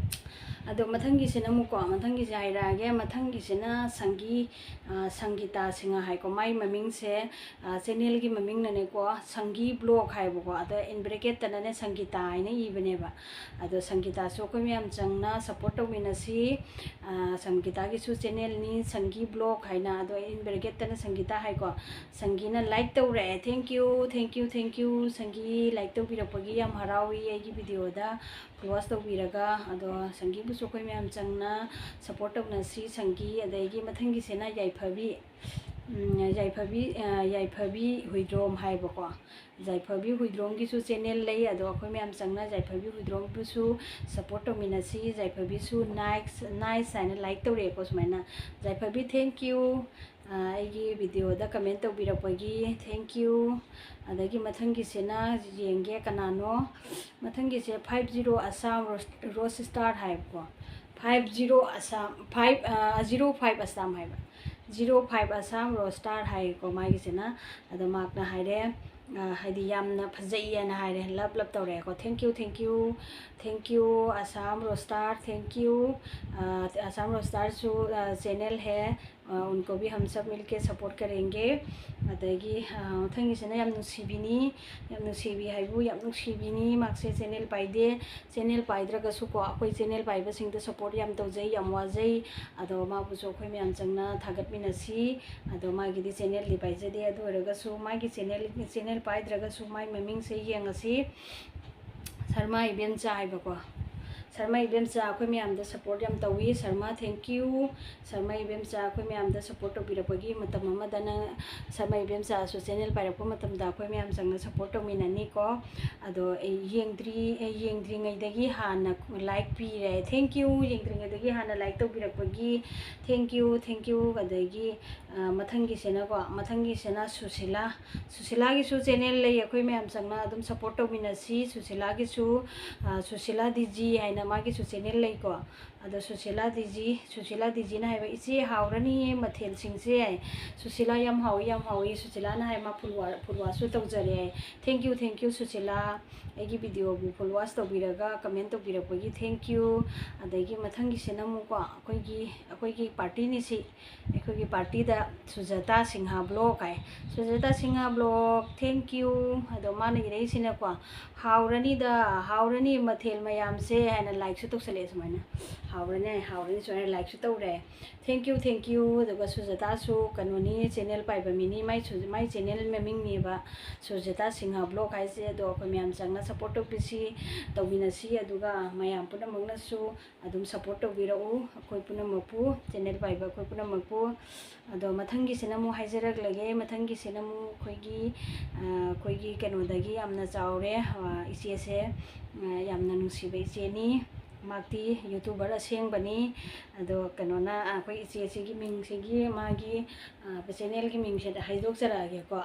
ꯑꯗꯣ ꯃꯊꯪꯒꯤꯁꯤꯅ ꯑꯃꯨꯛꯀꯣ, ꯃꯊꯪꯒꯤꯁꯦ ꯍꯥꯏꯔꯛꯑꯒꯦ꯫ ꯃꯊꯪꯒꯤꯁꯤꯅ ꯁꯪꯒꯤ, ꯑ, ꯁꯪꯒꯤꯇꯥ ꯁꯤꯡꯍ ꯍꯥꯏꯀꯣ꯫ ꯃꯥꯏ ꯃꯃꯤꯡꯁꯦ, ꯑ, ꯆꯦꯅꯦꯜꯒꯤ ꯃꯃꯤꯡꯅꯅꯦꯀꯣ, ꯁꯪꯒꯤ ꯕ꯭ꯂꯣꯛ ꯍꯥꯏꯕꯀꯣ꯫ ꯑꯗꯣ in bracket ꯇꯅꯅꯦ ꯁꯪꯒꯤꯇꯥ ꯍꯥꯏꯅ ꯏꯕꯅꯦꯕ꯫ ꯑꯗꯣ ꯁꯪꯒꯤꯇꯥꯁꯨ ꯑꯩꯈꯣꯏ ꯃꯌꯥꯝ ꯆꯪꯅ ꯁꯞꯄꯣꯔꯠ ꯇꯧꯃꯤꯟꯅꯁꯤ꯫ ꯑ, ꯁꯪꯒꯤꯇꯥꯒꯤꯁꯨ ꯆꯦꯅꯦꯜꯅꯤ ꯁꯪꯒꯤ ꯕ꯭ꯂꯣꯛ ꯍꯥꯏꯅ꯫ ꯑꯗꯣ in bracket ꯇꯅ ꯁꯪꯒꯤꯇꯥ ꯍꯥꯏꯀꯣ꯫ ꯁꯪꯒꯤꯅ ꯂꯥꯏꯛ ꯇꯧꯔꯛꯑꯦ꯫ Thank you, thank you, thank you꯫ ꯁꯪꯒꯤ ꯂꯥꯏꯛ ꯇꯧꯕꯤꯔꯛꯄꯒꯤ ꯌꯥꯝ ꯍꯔꯥꯎꯏ ꯑꯩꯒꯤ ꯚꯤꯗꯤꯑꯣꯗ꯫ ꯐꯣꯂꯣꯋꯥꯁ ꯇꯧꯕꯤꯔꯒ, ꯑꯗꯣ ꯁꯪꯒꯤꯕꯨꯁꯨ ꯑꯩꯈꯣꯏ ꯃꯌꯥꯝ ꯆꯪꯅ ꯁꯞꯄꯣꯔꯠ ꯇꯧꯅꯁꯤ꯫ ꯁꯪꯒꯤ, ꯑꯗꯒꯤ ꯃꯊꯪꯒꯤꯁꯤꯅ ꯌꯥꯏꯐꯕꯤ, ꯎꯝ, ꯌꯥꯏꯐꯕꯤ, ꯑ, ꯌꯥꯏꯐꯕꯤ ꯍꯨꯏꯗ꯭ꯔꯣꯝ ꯍꯥꯏꯕꯀꯣ꯫ ꯌꯥꯏꯐꯕꯤ ꯍꯨꯏꯗ꯭ꯔꯣꯝꯒꯤꯁꯨ ꯆꯦꯅꯦꯜ ꯂꯩ, ꯑꯗꯣ ꯑꯩꯈꯣꯏ ꯃꯌꯥꯝ ꯆꯪꯅ ꯌꯥꯏꯐꯕꯤ ꯍꯨꯏꯗ꯭ꯔꯣꯝꯕꯨꯁꯨ ꯁꯞꯄꯣꯔꯠ ꯇꯧꯃꯤꯟꯅꯁꯤ꯫ ꯌꯥꯏꯐꯕꯤꯁꯨ nice, nice ꯍꯥꯏꯅ ꯂꯥꯏꯛ ꯇꯧꯔꯛꯑꯦꯀꯣ ꯁꯨꯃꯥꯏꯅ꯫ ꯌꯥꯏꯐꯕꯤ, thank you꯫ ꯑ, ꯑꯩꯒꯤ ꯚꯤꯗꯤꯑꯣꯗ ꯀꯃꯦꯟ ꯇꯧꯕꯤꯔꯛꯄꯒꯤ thank you꯫ ꯑꯗꯒꯤ ꯃꯊꯪꯒꯤꯁꯤꯅ ꯌꯦꯡꯒꯦ ꯀꯅꯥꯅꯣ꯫ ꯃꯊꯪꯒꯤꯁꯦ five zero Assam Rose, Rose Star ꯍꯥꯏꯕꯀꯣ꯫ Five zero Assam, five, zero five Assam ꯍꯥꯏꯕ, zero five Assam Roaster ꯍꯥꯏꯌꯦꯀꯣ ꯃꯥꯒꯤꯁꯤꯅ꯫ ꯑꯗꯣ ꯃꯍꯥꯛꯅ ꯍꯥꯏꯔꯦ, ꯑ, ꯍꯥꯏꯗꯤ ꯌꯥꯝꯅ ꯐꯖꯩꯌꯦꯅ ꯍꯥꯏꯔꯦ, love love ꯇꯧꯔꯛꯑꯦꯀꯣ꯫ Thank you, thank you, thank you Assam Roaster, thank you꯫ ꯑ, Assam Roasterꯁꯨ, ꯑ, channel है, ꯑ, उनको भी हम सब मिलके support करेंगे꯫ ꯑꯗꯒꯤ, ꯑ, ꯃꯊꯪꯒꯤꯁꯤꯅ ꯌꯥꯝ ꯅꯨꯡꯁꯤꯕꯤꯅꯤ, ꯌꯥꯝ ꯅꯨꯡꯁꯤꯕꯤ ꯍꯥꯏꯕꯨ ꯌꯥꯝ ꯅꯨꯡꯁꯤꯕꯤꯅꯤ꯫ ꯃꯍꯥꯛꯁꯦ channel ꯄꯥꯏꯗꯦ, channel ꯄꯥꯏꯗ꯭ꯔꯒꯁꯨꯀꯣ ꯑꯩꯈꯣꯏ channel ꯄꯥꯏꯕꯁꯤꯡꯗ support ꯌꯥꯝ ꯇꯧꯖꯩ, ꯌꯥꯝ ꯋꯥꯖꯩ꯫ ꯑꯗꯣ ꯃꯥꯕꯨꯁꯨ ꯑꯩꯈꯣꯏ ꯃꯌꯥꯝ ꯆꯪꯅ ꯊꯥꯒꯠꯃꯤꯟꯅꯁꯤ꯫ ꯑꯗꯣ ꯃꯥꯒꯤꯗꯤ channelꯗꯤ ꯄꯥꯏꯖꯗꯦ, ꯑꯗꯨ ꯑꯣꯏꯔꯒꯁꯨ ꯃꯥꯒꯤ channel, channel ꯄꯥꯏꯗ꯭ꯔꯒꯁꯨ ꯃꯥꯒꯤ ꯃꯃꯤꯡꯁꯦ ꯌꯦꯡꯉꯁꯤ꯫ ꯁꯔꯃꯥ ꯏꯕꯦꯝꯆꯥ ꯍꯥꯏꯕꯀꯣ꯫ ꯁꯔꯃꯥ ꯏꯕꯦꯝꯆꯥ ꯑꯩꯈꯣꯏ ꯃꯌꯥꯝꯗ support ꯌꯥꯝ ꯇꯧꯏ꯫ Sharma, thank you꯫ ꯁꯔꯃꯥ ꯏꯕꯦꯝꯆꯥ ꯑꯩꯈꯣꯏ ꯃꯌꯥꯝꯗ support ꯇꯧꯕꯤꯔꯛꯄꯒꯤ, ꯃꯇꯝ ꯑꯃꯗ ꯅꯪ, ꯁꯔꯃꯥ ꯏꯕꯦꯝꯆꯥꯁꯨ channel ꯄꯥꯏꯔꯛꯄ ꯃꯇꯝꯗ ꯑꯩꯈꯣꯏ ꯃꯌꯥꯝ ꯆꯪꯅ support ꯇꯧꯃꯤꯟꯅꯅꯤꯀꯣ꯫ ꯑꯗꯣ ꯑꯩ ꯌꯦꯡꯗ꯭ꯔꯤ-, ꯑꯩ ꯌꯦꯡꯗ꯭ꯔꯤꯉꯩꯗꯒꯤ ꯍꯥꯟꯅ like ꯄꯤꯔꯦ꯫ Thank you꯫ ꯌꯦꯡꯗ꯭ꯔꯤꯉꯩꯗꯒꯤ ꯍꯥꯟꯅ like ꯇꯧꯕꯤꯔꯛꯄꯒꯤ thank you, thank you꯫ ꯑꯗꯒꯤ, ꯑ, ꯃꯊꯪꯒꯤꯁꯤꯅꯀꯣ, ꯃꯊꯪꯒꯤꯁꯤꯅ ꯁꯨꯁꯤꯂꯥ꯫ ꯁꯨꯁꯤꯂꯥꯒꯤꯁꯨ channel ꯂꯩ, ꯑꯩꯈꯣꯏ ꯃꯌꯥꯝ ꯆꯪꯅ ꯑꯗꯨꯝ support ꯇꯧꯃꯤꯟꯅꯁꯤ꯫ ꯁꯨꯁꯤꯂꯥꯒꯤꯁꯨ, ꯑ, ꯁꯨꯁꯤꯂꯥ ꯗꯤꯖꯤ ꯍꯥꯏꯅ ꯃꯥꯒꯤꯁꯨ channel ꯂꯩꯀꯣ꯫ ꯑꯗꯣ ꯁꯨꯁꯤꯂꯥ ꯗꯤꯖꯤ, ꯁꯨꯁꯤꯂꯥ ꯗꯤꯖꯤꯅ ꯍꯥꯏꯕ, "ꯏꯆꯦ, ꯍꯥꯎꯔꯅꯤꯌꯦ ꯃꯊꯦꯜꯁꯤꯡꯁꯦ" ꯍꯥꯏ꯫ "ꯁꯨꯁꯤꯂꯥ, ꯌꯥꯝ ꯍꯥꯎꯏ, ꯌꯥꯝ ꯍꯥꯎꯏ"꯫ ꯁꯨꯁꯤꯂꯥꯅ ꯍꯥꯏ, ꯃꯥ full wa-, full watchꯁꯨ ꯇꯧꯖꯔꯦ high. Thank you, thank you Sushila. ꯑꯩꯒꯤ videoꯕꯨ full watch ꯇꯧꯕꯤꯔꯒ comment ꯇꯧꯕꯤꯔꯛꯄꯒꯤ thank you꯫ ꯑꯗꯒꯤ ꯃꯊꯪꯒꯤꯁꯤꯅ ꯑꯃꯨꯛꯀꯣ, ꯑꯩꯈꯣꯏꯒꯤ, ꯑꯩꯈꯣꯏꯒꯤ partyꯅꯤ ꯁꯤ꯫ ꯑꯩꯈꯣꯏꯒꯤ partyꯗ ꯁꯨꯖꯥꯇꯥ Singh vlog high. ꯁꯨꯖꯥꯇꯥ Singh vlog, thank you꯫ ꯑꯗꯣ ꯃꯥꯅ ꯏꯔꯛꯏꯁꯤꯅꯀꯣ, "ꯍꯥꯎꯔꯅꯤꯗ, ꯍꯥꯎꯔꯅꯤ ꯃꯊꯦꯜ ꯃꯌꯥꯝꯁꯦ" ꯍꯥꯏꯅ likeꯁꯨ ꯇꯧꯁꯜꯂꯛꯑꯦ ꯁꯨꯃꯥꯏꯅ꯫ "ꯍꯥꯎꯔꯅꯤ, ꯍꯥꯎꯔꯅꯤ" ꯁꯨꯃꯥꯏꯅ likeꯁꯨ ꯇꯧꯔꯦ꯫ Thank you, thank you꯫ ꯑꯗꯨꯒ ꯁꯨꯖꯥꯇꯥꯁꯨ ꯀꯩꯅꯣꯅꯤ, channel ꯄꯥꯏꯕ ꯃꯤꯅꯤ, ꯃꯥꯏ ꯁꯨ-, ꯃꯥꯏ channel ꯃꯃꯤꯡꯅꯦꯕ ꯁꯨꯖꯥꯇꯥ ꯁꯤꯡꯍ vlog ꯍꯥꯏꯁꯦ꯫ ꯑꯗꯣ ꯑꯩꯈꯣꯏ ꯃꯌꯥꯝ ꯆꯪꯅ support ꯇꯧꯕꯤꯁꯤ, ꯇꯧꯃꯤꯟꯅꯁꯤ꯫ ꯑꯗꯨꯒ ꯃꯌꯥꯝ ꯄꯨꯝꯅꯃꯛꯅꯁꯨ ꯑꯗꯨꯝ support ꯇꯧꯕꯤꯔꯛꯎ ꯑꯩꯈꯣꯏ ꯄꯨꯝꯅꯃꯛꯄꯨ, channel ꯄꯥꯏꯕ ꯑꯩꯈꯣꯏ ꯄꯨꯝꯅꯃꯛꯄꯨ꯫ ꯑꯗꯣ ꯃꯊꯪꯒꯤꯁꯤꯅ ꯑꯃꯨꯛ ꯍꯥꯏꯖꯔꯛꯂꯒꯦ, ꯃꯊꯪꯒꯤꯁꯤꯅ ꯑꯃꯨꯛ ꯑꯩꯈꯣꯏꯒꯤ, ꯑ, ꯑꯩꯈꯣꯏꯒꯤ ꯀꯩꯅꯣꯗꯒꯤ ꯌꯥꯝꯅ ꯆꯥꯎꯔꯦ, ꯑ, ꯏꯆꯦꯁꯦ, ꯑ, ꯌꯥꯝꯅ ꯅꯨꯡꯁꯤꯕ ꯏꯆꯦꯅꯤ꯫ ꯃꯍꯥꯛꯇꯤ YouTuber ꯑꯁꯦꯡꯕꯅꯤ꯫ ꯑꯗꯣ ꯀꯩꯅꯣꯅ, ꯑ, ꯑꯩꯈꯣꯏ ꯏꯆꯦꯁꯤꯒꯤ ꯃꯤꯡꯁꯤꯒꯤ ꯃꯥꯒꯤ, ꯑ, channelꯒꯤ ꯃꯤꯡꯁꯦ ꯍꯥꯏꯗꯣꯛꯆꯔꯛꯑꯒꯦꯀꯣ꯫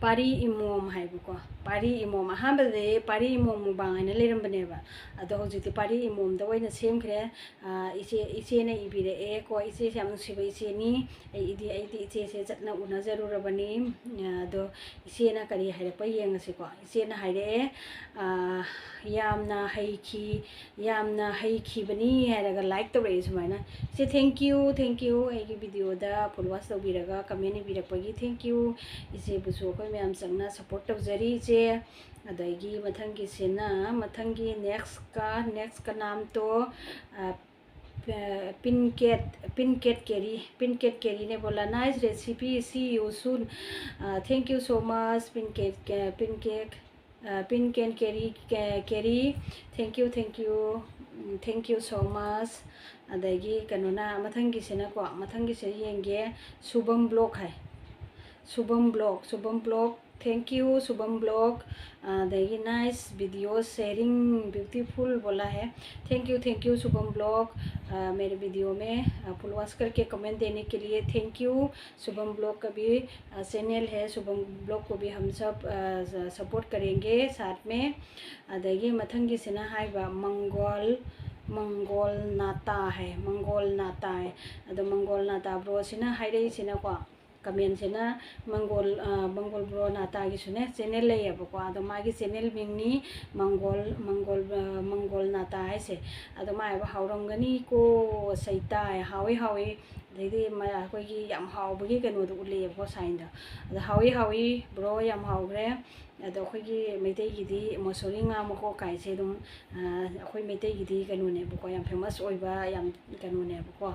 ꯄꯥꯔꯤ ꯏꯃꯣꯝ ꯍꯥꯏꯕꯀꯣ꯫ ꯄꯥꯔꯤ ꯏꯃꯣꯝ, ꯑꯍꯥꯟꯕꯗꯗꯤ ꯄꯥꯔꯤ ꯏꯃꯣꯝ ꯃꯨꯛꯕꯥꯡ ꯍꯥꯏꯅ ꯂꯩꯔꯝꯕꯅꯦꯕ, ꯑꯗꯣ ꯍꯧꯖꯤꯛꯇꯤ ꯄꯥꯔꯤ ꯏꯃꯣꯝꯗ ꯑꯣꯏꯅ ꯁꯦꯝꯈ꯭ꯔꯦ꯫ ꯑꯥ, ꯏꯆꯦ, ꯏꯆꯦꯅ ꯏꯕꯤꯔꯛꯑꯦ ꯀꯣ, ꯏꯆꯦꯁꯦ ꯌꯥꯝ ꯅꯨꯡꯁꯤꯕ ꯏꯆꯦꯅꯤ꯫ ꯑꯩꯗꯤ, ꯑꯩꯗꯤ ꯏꯆꯦꯁꯦ ꯆꯠꯅ ꯎꯅꯖꯔꯨꯔꯕꯅꯤ꯫ ꯑꯥ, ꯑꯗꯣ ꯏꯆꯦꯅ ꯀꯔꯤ ꯍꯥꯏꯔꯛꯄ ꯌꯦꯡꯉꯁꯤꯀꯣ꯫ ꯏꯆꯦꯅ ꯍꯥꯏꯔꯛꯑꯦ, ꯑꯥ, "ꯌꯥꯝꯅ ꯍꯩꯈꯤ, ꯌꯥꯝꯅ ꯍꯩꯈꯤꯕꯅꯤ" ꯍꯥꯏꯔꯒ like ꯇꯧꯔꯛꯑꯦ ꯁꯨꯃꯥꯏꯅ꯫ ꯏꯆꯦ, thank you, thank you, ꯑꯩꯒꯤ videoꯗ follow watch ꯇꯧꯕꯤꯔꯒ comment ꯏꯕꯤꯔꯛꯄꯒꯤ thank you꯫ ꯏꯆꯦꯕꯨꯁꯨ ꯑꯩꯈꯣꯏ ꯃꯌꯥꯝ ꯆꯪꯅ support ꯇꯧꯖꯔꯤ ꯏꯆꯦ꯫ ꯑꯗꯒꯤ ꯃꯊꯪꯒꯤꯁꯤꯅ, ꯃꯊꯪꯒꯤ next ꯀ, next ꯀ नाम तो, ꯑ, प-, पिनकेट, पिनकेट केरी, पिनकेट केरी ने बोला, "Nice recipe, see you soon." Uh, thank you so much, पिनकेट, पिनकेट, uh, पिनकेट केरी, के-, केरी, thank you, thank you, mm, thank you so much꯫ ꯑꯗꯒꯤ ꯀꯩꯅꯣꯅ, ꯃꯊꯪꯒꯤꯁꯤꯅꯀꯣ, ꯃꯊꯪꯒꯤꯁꯦ ꯌꯦꯡꯒꯦ, ꯁꯨꯕꯝ vlog high, ꯁꯨꯕꯝ vlog, ꯁꯨꯕꯝ vlog, thank you, ꯁꯨꯕꯝ vlog꯫ ꯑꯗꯒꯤ nice video sharing, beautiful बोला है, thank you, thank you, Shubham vlog। मेरे video में follow watch करके comment देने के लिए thank you। शुभम vlog का भी channel है, शुभम vlog को भी हम सब support करेंगे साथ में। ꯑꯗꯒꯤ ꯃꯊꯪꯒꯤꯁꯤꯅ ꯍꯥꯏꯕ ꯃꯪꯒꯣꯜ, ꯃꯪꯒꯣꯜ ꯅꯥꯇꯥ ꯍꯥꯏ, ꯃꯪꯒꯣꯜ ꯅꯥꯇꯥ ꯍꯥꯏ꯫ ꯑꯗꯣ ꯃꯪꯒꯣꯜ ꯅꯥꯇꯥ broꯁꯤꯅ ꯍꯥꯏꯔꯛꯏꯁꯤꯅꯀꯣ, commentꯁꯤꯅ ꯃꯪꯒꯣꯜ, ꯑ, ꯃꯪꯒꯣꯜ bro ꯅꯥꯇꯥꯒꯤꯁꯨꯅꯦ channel ꯂꯩꯌꯦꯕꯀꯣ꯫ ꯑꯗꯣ ꯃꯥꯒꯤ channel ꯃꯤꯡꯅꯤ ꯃꯪꯒꯣꯜ, ꯃꯪꯒꯣꯜ, ꯑ, ꯃꯪꯒꯣꯜ ꯅꯥꯇꯥ ꯍꯥꯏꯁꯦ꯫ ꯑꯗꯣ ꯃꯥ ꯍꯥꯏꯕ, "ꯍꯥꯎꯔꯝꯒꯅꯤꯀꯣ, ꯁꯩꯇꯥ" ꯍꯥꯏ꯫ ꯍꯥꯎꯏ, ꯍꯥꯎꯏ꯫ ꯑꯗꯩꯗꯤ ꯃ-, ꯑꯩꯈꯣꯏꯒꯤ ꯌꯥꯝ ꯍꯥꯎꯕꯒꯤ ꯀꯩꯅꯣꯗꯣ ꯎꯠꯂꯛꯑꯦꯕꯀꯣ signꯗꯣ꯫ ꯑꯗꯣ ꯍꯥꯎꯏ, ꯍꯥꯎꯏ bro, ꯌꯥꯝ ꯍꯥꯎꯈ꯭ꯔꯦ꯫ ꯑꯗꯣ ꯑꯩꯈꯣꯏꯒꯤ ꯃꯩꯇꯩꯒꯤꯗꯤ ꯃꯁꯣꯔꯤ ꯉꯥ ꯃꯀꯣꯛ ꯀꯥꯏꯁꯦ ꯑꯗꯨꯝ, ꯑ, ꯑꯩꯈꯣꯏ ꯃꯩꯇꯩꯒꯤꯗꯤ ꯀꯩꯅꯣꯅꯦꯕꯀꯣ, ꯌꯥꯝ famous ꯑꯣꯏꯕ ꯌꯥꯝ ꯀꯩꯅꯣꯅꯦꯕꯀꯣ꯫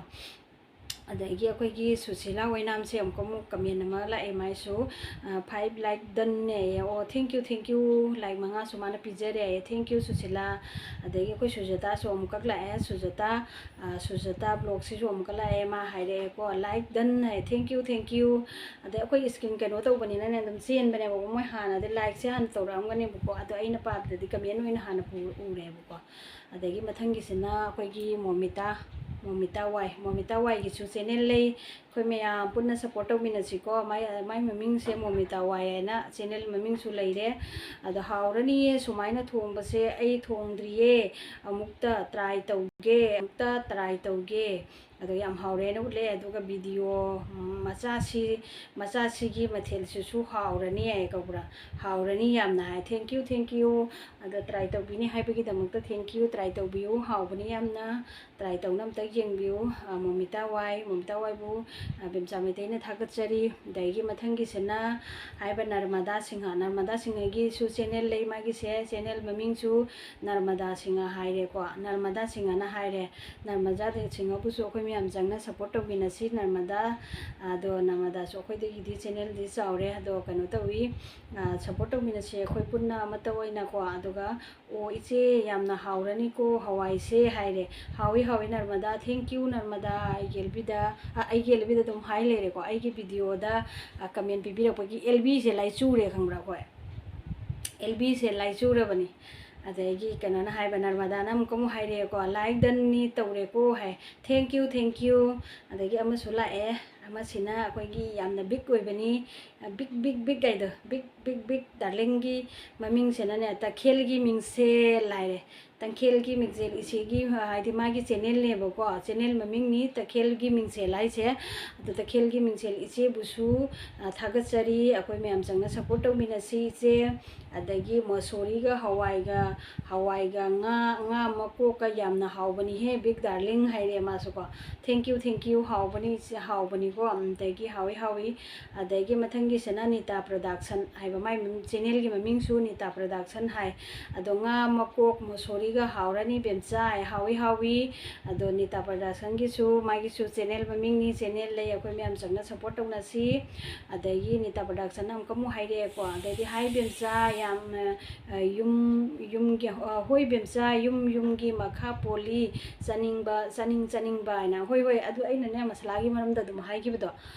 ꯑꯗꯒꯤ ꯑꯩꯈꯣꯏꯒꯤ ꯁꯨꯁꯤꯂꯥ ꯑꯣꯏꯅꯥꯝꯁꯦ ꯑꯃꯨꯛꯀ ꯑꯃꯨꯛ comment ꯑꯃ ꯂꯥꯛꯑꯦ ꯃꯥꯏꯁꯨ, ꯑ, "Five like done" ꯅꯦꯌꯦ꯫ ꯑꯣ, thank you, thank you, like ꯃꯉꯥꯁꯨ ꯃꯥꯅ ꯄꯤꯖꯔꯦ ꯍꯥꯏꯌꯦ, thank you ꯁꯨꯁꯤꯂꯥ꯫ ꯑꯗꯒꯤ ꯑꯩꯈꯣꯏ ꯁꯨꯖꯇꯥꯁꯨ ꯑꯃꯨꯛꯀꯛ ꯂꯥꯛꯑꯦ, ꯁꯨꯖꯇꯥ, ꯑ, ꯁꯨꯖꯇꯥ vlogꯁꯤꯁꯨ ꯑꯃꯨꯛꯀ ꯂꯥꯛꯑꯦ, ꯃꯥ ꯍꯥꯏꯔꯛꯑꯦꯀꯣ, "Like done" high, thank you, thank you꯫ ꯑꯗꯩ ꯑꯩꯈꯣꯏ screen ꯀꯩꯅꯣ ꯇꯧꯕꯅꯤꯅꯅꯦ ꯑꯗꯨꯝ ꯆꯦꯟꯕꯅꯦꯕꯀꯣ, ꯃꯣꯏ ꯍꯥꯟꯅꯗꯤ likeꯁꯦ ꯍꯥꯟꯅ ꯇꯧꯔꯛꯑꯝꯒꯅꯦꯕꯀꯣ, ꯑꯗꯣ ꯑꯩꯅ ꯄꯥꯕꯗꯗꯤ comment ꯑꯣꯏꯅ ꯍꯥꯟꯅ ꯄꯨ-, ꯎꯔꯦꯕꯀꯣ꯫ ꯑꯗꯒꯤ ꯃꯊꯪꯒꯤꯁꯤꯅ ꯑꯩꯈꯣꯏꯒꯤ ꯃꯣꯃꯤꯇꯥ, ꯃꯣꯃꯤꯇꯥ ꯋꯥꯏ꯫ ꯃꯣꯃꯤꯇꯥ ꯋꯥꯏꯒꯤꯁꯨ ꯆꯦꯅꯦꯜ ꯂꯩ꯫ ꯑꯩꯈꯣꯏ ꯃꯌꯥꯝ ꯄꯨꯟꯅ ꯁꯞꯄꯣꯔꯠ ꯇꯧꯃꯤꯟꯅꯁꯤꯀꯣ꯫ ꯃꯥꯏ, ꯃꯥꯏ ꯃꯃꯤꯡꯁꯦ ꯃꯣꯃꯤꯇꯥ ꯋꯥꯏ ꯍꯥꯏꯅ ꯆꯦꯅꯦꯜ ꯃꯃꯤꯡꯁꯨ ꯂꯩꯔꯦ꯫ ꯑꯗꯣ ꯍꯥꯎꯔꯅꯤꯌꯦ ꯁꯨꯃꯥꯏꯅ ꯊꯣꯡꯕꯁꯦ, ꯑꯩ ꯊꯣꯡꯗ꯭ꯔꯤꯌꯦ, ꯑꯃꯨꯛꯇ ꯇ꯭ꯔꯥꯏ ꯇꯧꯒꯦ, ꯑꯃꯨꯛꯇ ꯇ꯭ꯔꯥꯏ ꯇꯧꯒꯦ꯫ ꯑꯗꯣ ꯌꯥꯝ ꯍꯥꯎꯔꯦꯅ ꯎꯠꯂꯦ꯫ ꯑꯗꯨꯒ ꯚꯤꯗꯤꯑꯣ ꯃꯆꯥꯁꯤ, ꯃꯆꯥꯁꯤꯒꯤ ꯃꯊꯦꯜꯁꯤꯁꯨ ꯍꯥꯎꯔꯅꯤ ꯍꯥꯏ ꯀꯧꯕ꯭ꯔꯥ, ꯍꯥꯎꯔꯅꯤ ꯌꯥꯝꯅ ꯍꯥꯏ꯫ Thank you, thank you꯫ ꯑꯗꯣ ꯇ꯭ꯔꯥꯏ ꯇꯧꯕꯤꯅꯤ ꯍꯥꯏꯕꯒꯤꯗꯃꯛꯇ thank you꯫ ꯇ꯭ꯔꯥꯏ ꯇꯧꯕꯤꯌꯨ, ꯍꯥꯎꯕꯅꯤ ꯌꯥꯝꯅ꯫ ꯇ꯭ꯔꯥꯏ ꯇꯧꯅ ꯑꯝꯇ ꯌꯦꯡꯕꯤꯌꯨ꯫ ꯑ, ꯃꯣꯃꯤꯇꯥ ꯋꯥꯏ, ꯃꯣꯃꯤꯇꯥ ꯋꯥꯏꯕꯨ, ꯑ, ꯕꯦꯝꯆꯥ ꯃꯩꯇꯩꯅ ꯊꯥꯒꯠꯆꯔꯤ꯫ ꯑꯗꯒꯤ ꯃꯊꯪꯒꯤꯁꯤꯅ ꯍꯥꯏꯕ ꯅꯔꯃꯗꯥ ꯁꯤꯡꯍ꯫ ꯅꯔꯃꯗꯥ ꯁꯤꯡꯍꯒꯤꯁꯨ ꯆꯦꯅꯦꯜ ꯂꯩ ꯃꯥꯒꯤꯁꯦ꯫ ꯆꯦꯅꯦꯜ ꯃꯃꯤꯡꯁꯨ ꯅꯔꯃꯗꯥ ꯁꯤꯡꯍ ꯍꯥꯏꯔꯦꯀꯣ꯫ ꯅꯔꯃꯗꯥ ꯁꯤꯡꯍꯅ ꯍꯥꯏꯔꯦ꯫ ꯅꯔꯃꯗꯥ ꯁꯤꯡꯍꯕꯨꯁꯨ ꯑꯩꯈꯣꯏ ꯃꯌꯥꯝ ꯆꯪꯅ ꯁꯞꯄꯣꯔꯠ ꯇꯧꯃꯤꯟꯅꯁꯤ꯫ ꯅꯔꯃꯗꯥ, ꯑꯗꯣ ꯅꯔꯃꯗꯥꯁꯨ ꯑꯩꯈꯣꯏꯗꯒꯤꯗꯤ ꯆꯦꯅꯦꯜꯗꯤ ꯆꯥꯎꯔꯦ꯫ ꯑꯗꯣ ꯀꯩꯅꯣ ꯇꯧꯏ, ꯑ, ꯁꯞꯄꯣꯔꯠ ꯇꯧꯃꯤꯟꯅꯁꯤ ꯑꯩꯈꯣꯏ ꯄꯨꯟꯅ ꯑꯃꯠꯇ ꯑꯣꯏꯅꯀꯣ꯫ ꯑꯗꯨꯒ "ꯑꯣ ꯏꯆꯦ, ꯌꯥꯝꯅ ꯍꯥꯎꯔꯅꯤꯀꯣ ꯍꯋꯥꯏꯁꯦ" ꯍꯥꯏꯔꯦ꯫ "ꯍꯥꯎꯏ, ꯍꯥꯎꯏ ꯅꯔꯃꯗꯥ, thank you ꯅꯔꯃꯗꯥ", ꯑꯩꯒꯤ ꯑꯦꯜ ꯕꯤꯗ, ꯑ, ꯑꯩꯒꯤ ꯑꯦꯜ ꯕꯤꯗ ꯑꯗꯨꯝ ꯍꯥꯏ ꯂꯩꯔꯦꯀꯣ꯫ ꯑꯩꯒꯤ ꯚꯤꯗꯤꯑꯣꯗ, ꯑ, ꯀꯃꯦꯟ ꯄꯤꯕꯤꯔꯛꯄꯒꯤ ꯑꯦꯜ ꯕꯤꯁꯦ ꯂꯥꯏꯆꯨꯔꯦ ꯈꯪꯕ꯭ꯔꯥ ꯑꯩꯈꯣꯏ? ꯑꯦꯜ ꯕꯤꯁꯦ ꯂꯥꯏꯆꯨꯔꯕꯅꯤ꯫ ꯑꯗꯒꯤ ꯀꯩꯅꯣꯅ ꯍꯥꯏꯕ, ꯅꯔꯃꯗꯥꯅ ꯑꯃꯨꯛꯀ ꯑꯃꯨꯛ ꯍꯥꯏꯔꯛꯑꯦꯀꯣ, "ꯂꯥꯏꯛ ꯗꯟꯅꯤ ꯇꯧꯔꯦꯀꯣ" ꯍꯥꯏ꯫ "Thank you, thank you"꯫ ꯑꯗꯒꯤ ꯑꯃꯁꯨ ꯂꯥꯛꯑꯦ, ꯑꯃꯁꯤꯅ ꯑꯩꯈꯣꯏꯒꯤ ꯌꯥꯝꯅ ꯕꯤꯛ ꯑꯣꯏꯕꯅꯤ, ꯕꯤꯛ, ꯕꯤꯛ, ꯕꯤꯛ ꯍꯥꯏꯗꯣ, ꯕꯤꯛ, ꯕꯤꯛ, ꯕꯤꯛ ꯗꯥꯔꯂꯤꯡꯒꯤ ꯃꯃꯤꯡꯁꯤꯅꯅꯦ, "ꯇꯈꯦꯜꯒꯤ ꯃꯤꯡꯁꯦꯜ" ꯍꯥꯏꯔꯦ꯫ "ꯇꯈꯦꯜꯒꯤ ꯃꯤꯡꯁꯦꯜ ꯏꯆꯦꯒꯤ", ꯍꯥꯏꯗꯤ ꯃꯥꯒꯤ ꯆꯦꯅꯦꯜꯅꯦꯕꯀꯣ, ꯆꯦꯅꯦꯜ ꯃꯃꯤꯡꯅꯤ ꯇꯈꯦꯜꯒꯤ ꯃꯤꯡꯁꯦꯜ ꯍꯥꯏꯁꯦ꯫ ꯑꯗꯣ ꯇꯈꯦꯜꯒꯤ ꯃꯤꯡꯁꯦꯜ ꯏꯆꯦꯕꯨꯁꯨ, ꯑ, ꯊꯥꯒꯠꯆꯔꯤ꯫ ꯑꯩꯈꯣꯏ ꯃꯌꯥꯝ ꯆꯪꯅ ꯁꯞꯄꯣꯔꯠ ꯇꯧꯃꯤꯟꯅꯁꯤ ꯏꯆꯦ꯫ ꯑꯗꯒꯤ ꯃꯣꯁꯣꯔꯤꯒ ꯍꯋꯥꯏꯒ, ꯍꯋꯥꯏꯒ ꯉꯥ, ꯉꯥ ꯃꯀꯣꯛꯀ ꯌꯥꯝꯅ ꯍꯥꯎꯕꯅꯤꯍꯦ, ꯕꯤꯛ ꯗꯥꯔꯂꯤꯡ ꯍꯥꯏꯔꯦ ꯃꯥꯁꯨꯀꯣ꯫ "Thank you, thank you", ꯍꯥꯎꯕꯅꯤ ꯏꯆꯦ, ꯍꯥꯎꯕꯅꯤꯀꯣ꯫ ꯑꯗꯒꯤ ꯍꯥꯎꯏ, ꯍꯥꯎꯏ꯫ ꯑꯗꯒꯤ ꯃꯊꯪꯒꯤꯁꯤꯅ ꯅꯤꯇꯥ ꯄ꯭ꯔꯗꯛꯁꯟ ꯍꯥꯏꯕ, ꯃꯥꯏ ꯃꯃꯤꯡ, ꯆꯦꯅꯦꯜꯒꯤ ꯃꯃꯤꯡꯁꯨ ꯅꯤꯇꯥ ꯄ꯭ꯔꯗꯛꯁꯟ ꯍꯥꯏ꯫ ꯑꯗꯣ ꯉꯥ ꯃꯀꯣꯛ ꯃꯣꯁꯣꯔꯤꯒ ꯍꯥꯎꯔꯅꯤ ꯕꯦꯝꯆꯥ ꯍꯥꯏ, ꯍꯥꯎꯏ, ꯍꯥꯎꯏ꯫ ꯑꯗꯣ ꯅꯤꯇꯥ ꯄ꯭ꯔꯗꯛꯁꯟꯒꯤꯁꯨ, ꯃꯥꯒꯤꯁꯨ ꯆꯦꯅꯦꯜ ꯃꯃꯤꯡꯅꯤ, ꯆꯦꯅꯦꯜ ꯂꯩ, ꯑꯩꯈꯣꯏ ꯃꯌꯥꯝ ꯆꯪꯅ ꯁꯞꯄꯣꯔꯠ ꯇꯧꯅꯁꯤ꯫ ꯑꯗꯒꯤ ꯅꯤꯇꯥ ꯄ꯭ꯔꯗꯛꯁꯟꯅ ꯑꯃꯨꯛꯀ ꯑꯃꯨꯛ ꯍꯥꯏꯔꯛꯑꯦꯀꯣ꯫ ꯑꯗꯩꯗꯤ, "ꯍꯥꯏ ꯕꯦꯝꯆꯥ, ꯌꯥꯝꯅ, ꯑ, ꯌꯨꯝ, ꯌꯨꯝꯒꯤ, ꯑ, ꯍꯣꯏ ꯕꯦꯝꯆꯥ, ꯌꯨꯝ ꯌꯨꯝꯒꯤ ꯃꯈꯥ ꯄꯣꯜꯂꯤ, ꯆꯥꯅꯤꯡꯕ, ꯆꯥꯅꯤꯡ ꯆꯥꯅꯤꯡꯕ" ꯍꯥꯏꯅ꯫ ꯍꯣꯏ, ꯍꯣꯏ, ꯑꯗꯨ ꯑꯩꯅꯅꯦ ꯃꯁꯥꯂꯥꯒꯤ ꯃꯔꯝꯗ ꯑꯗꯨꯝ ꯍꯥꯏꯈꯤꯕꯗꯣ,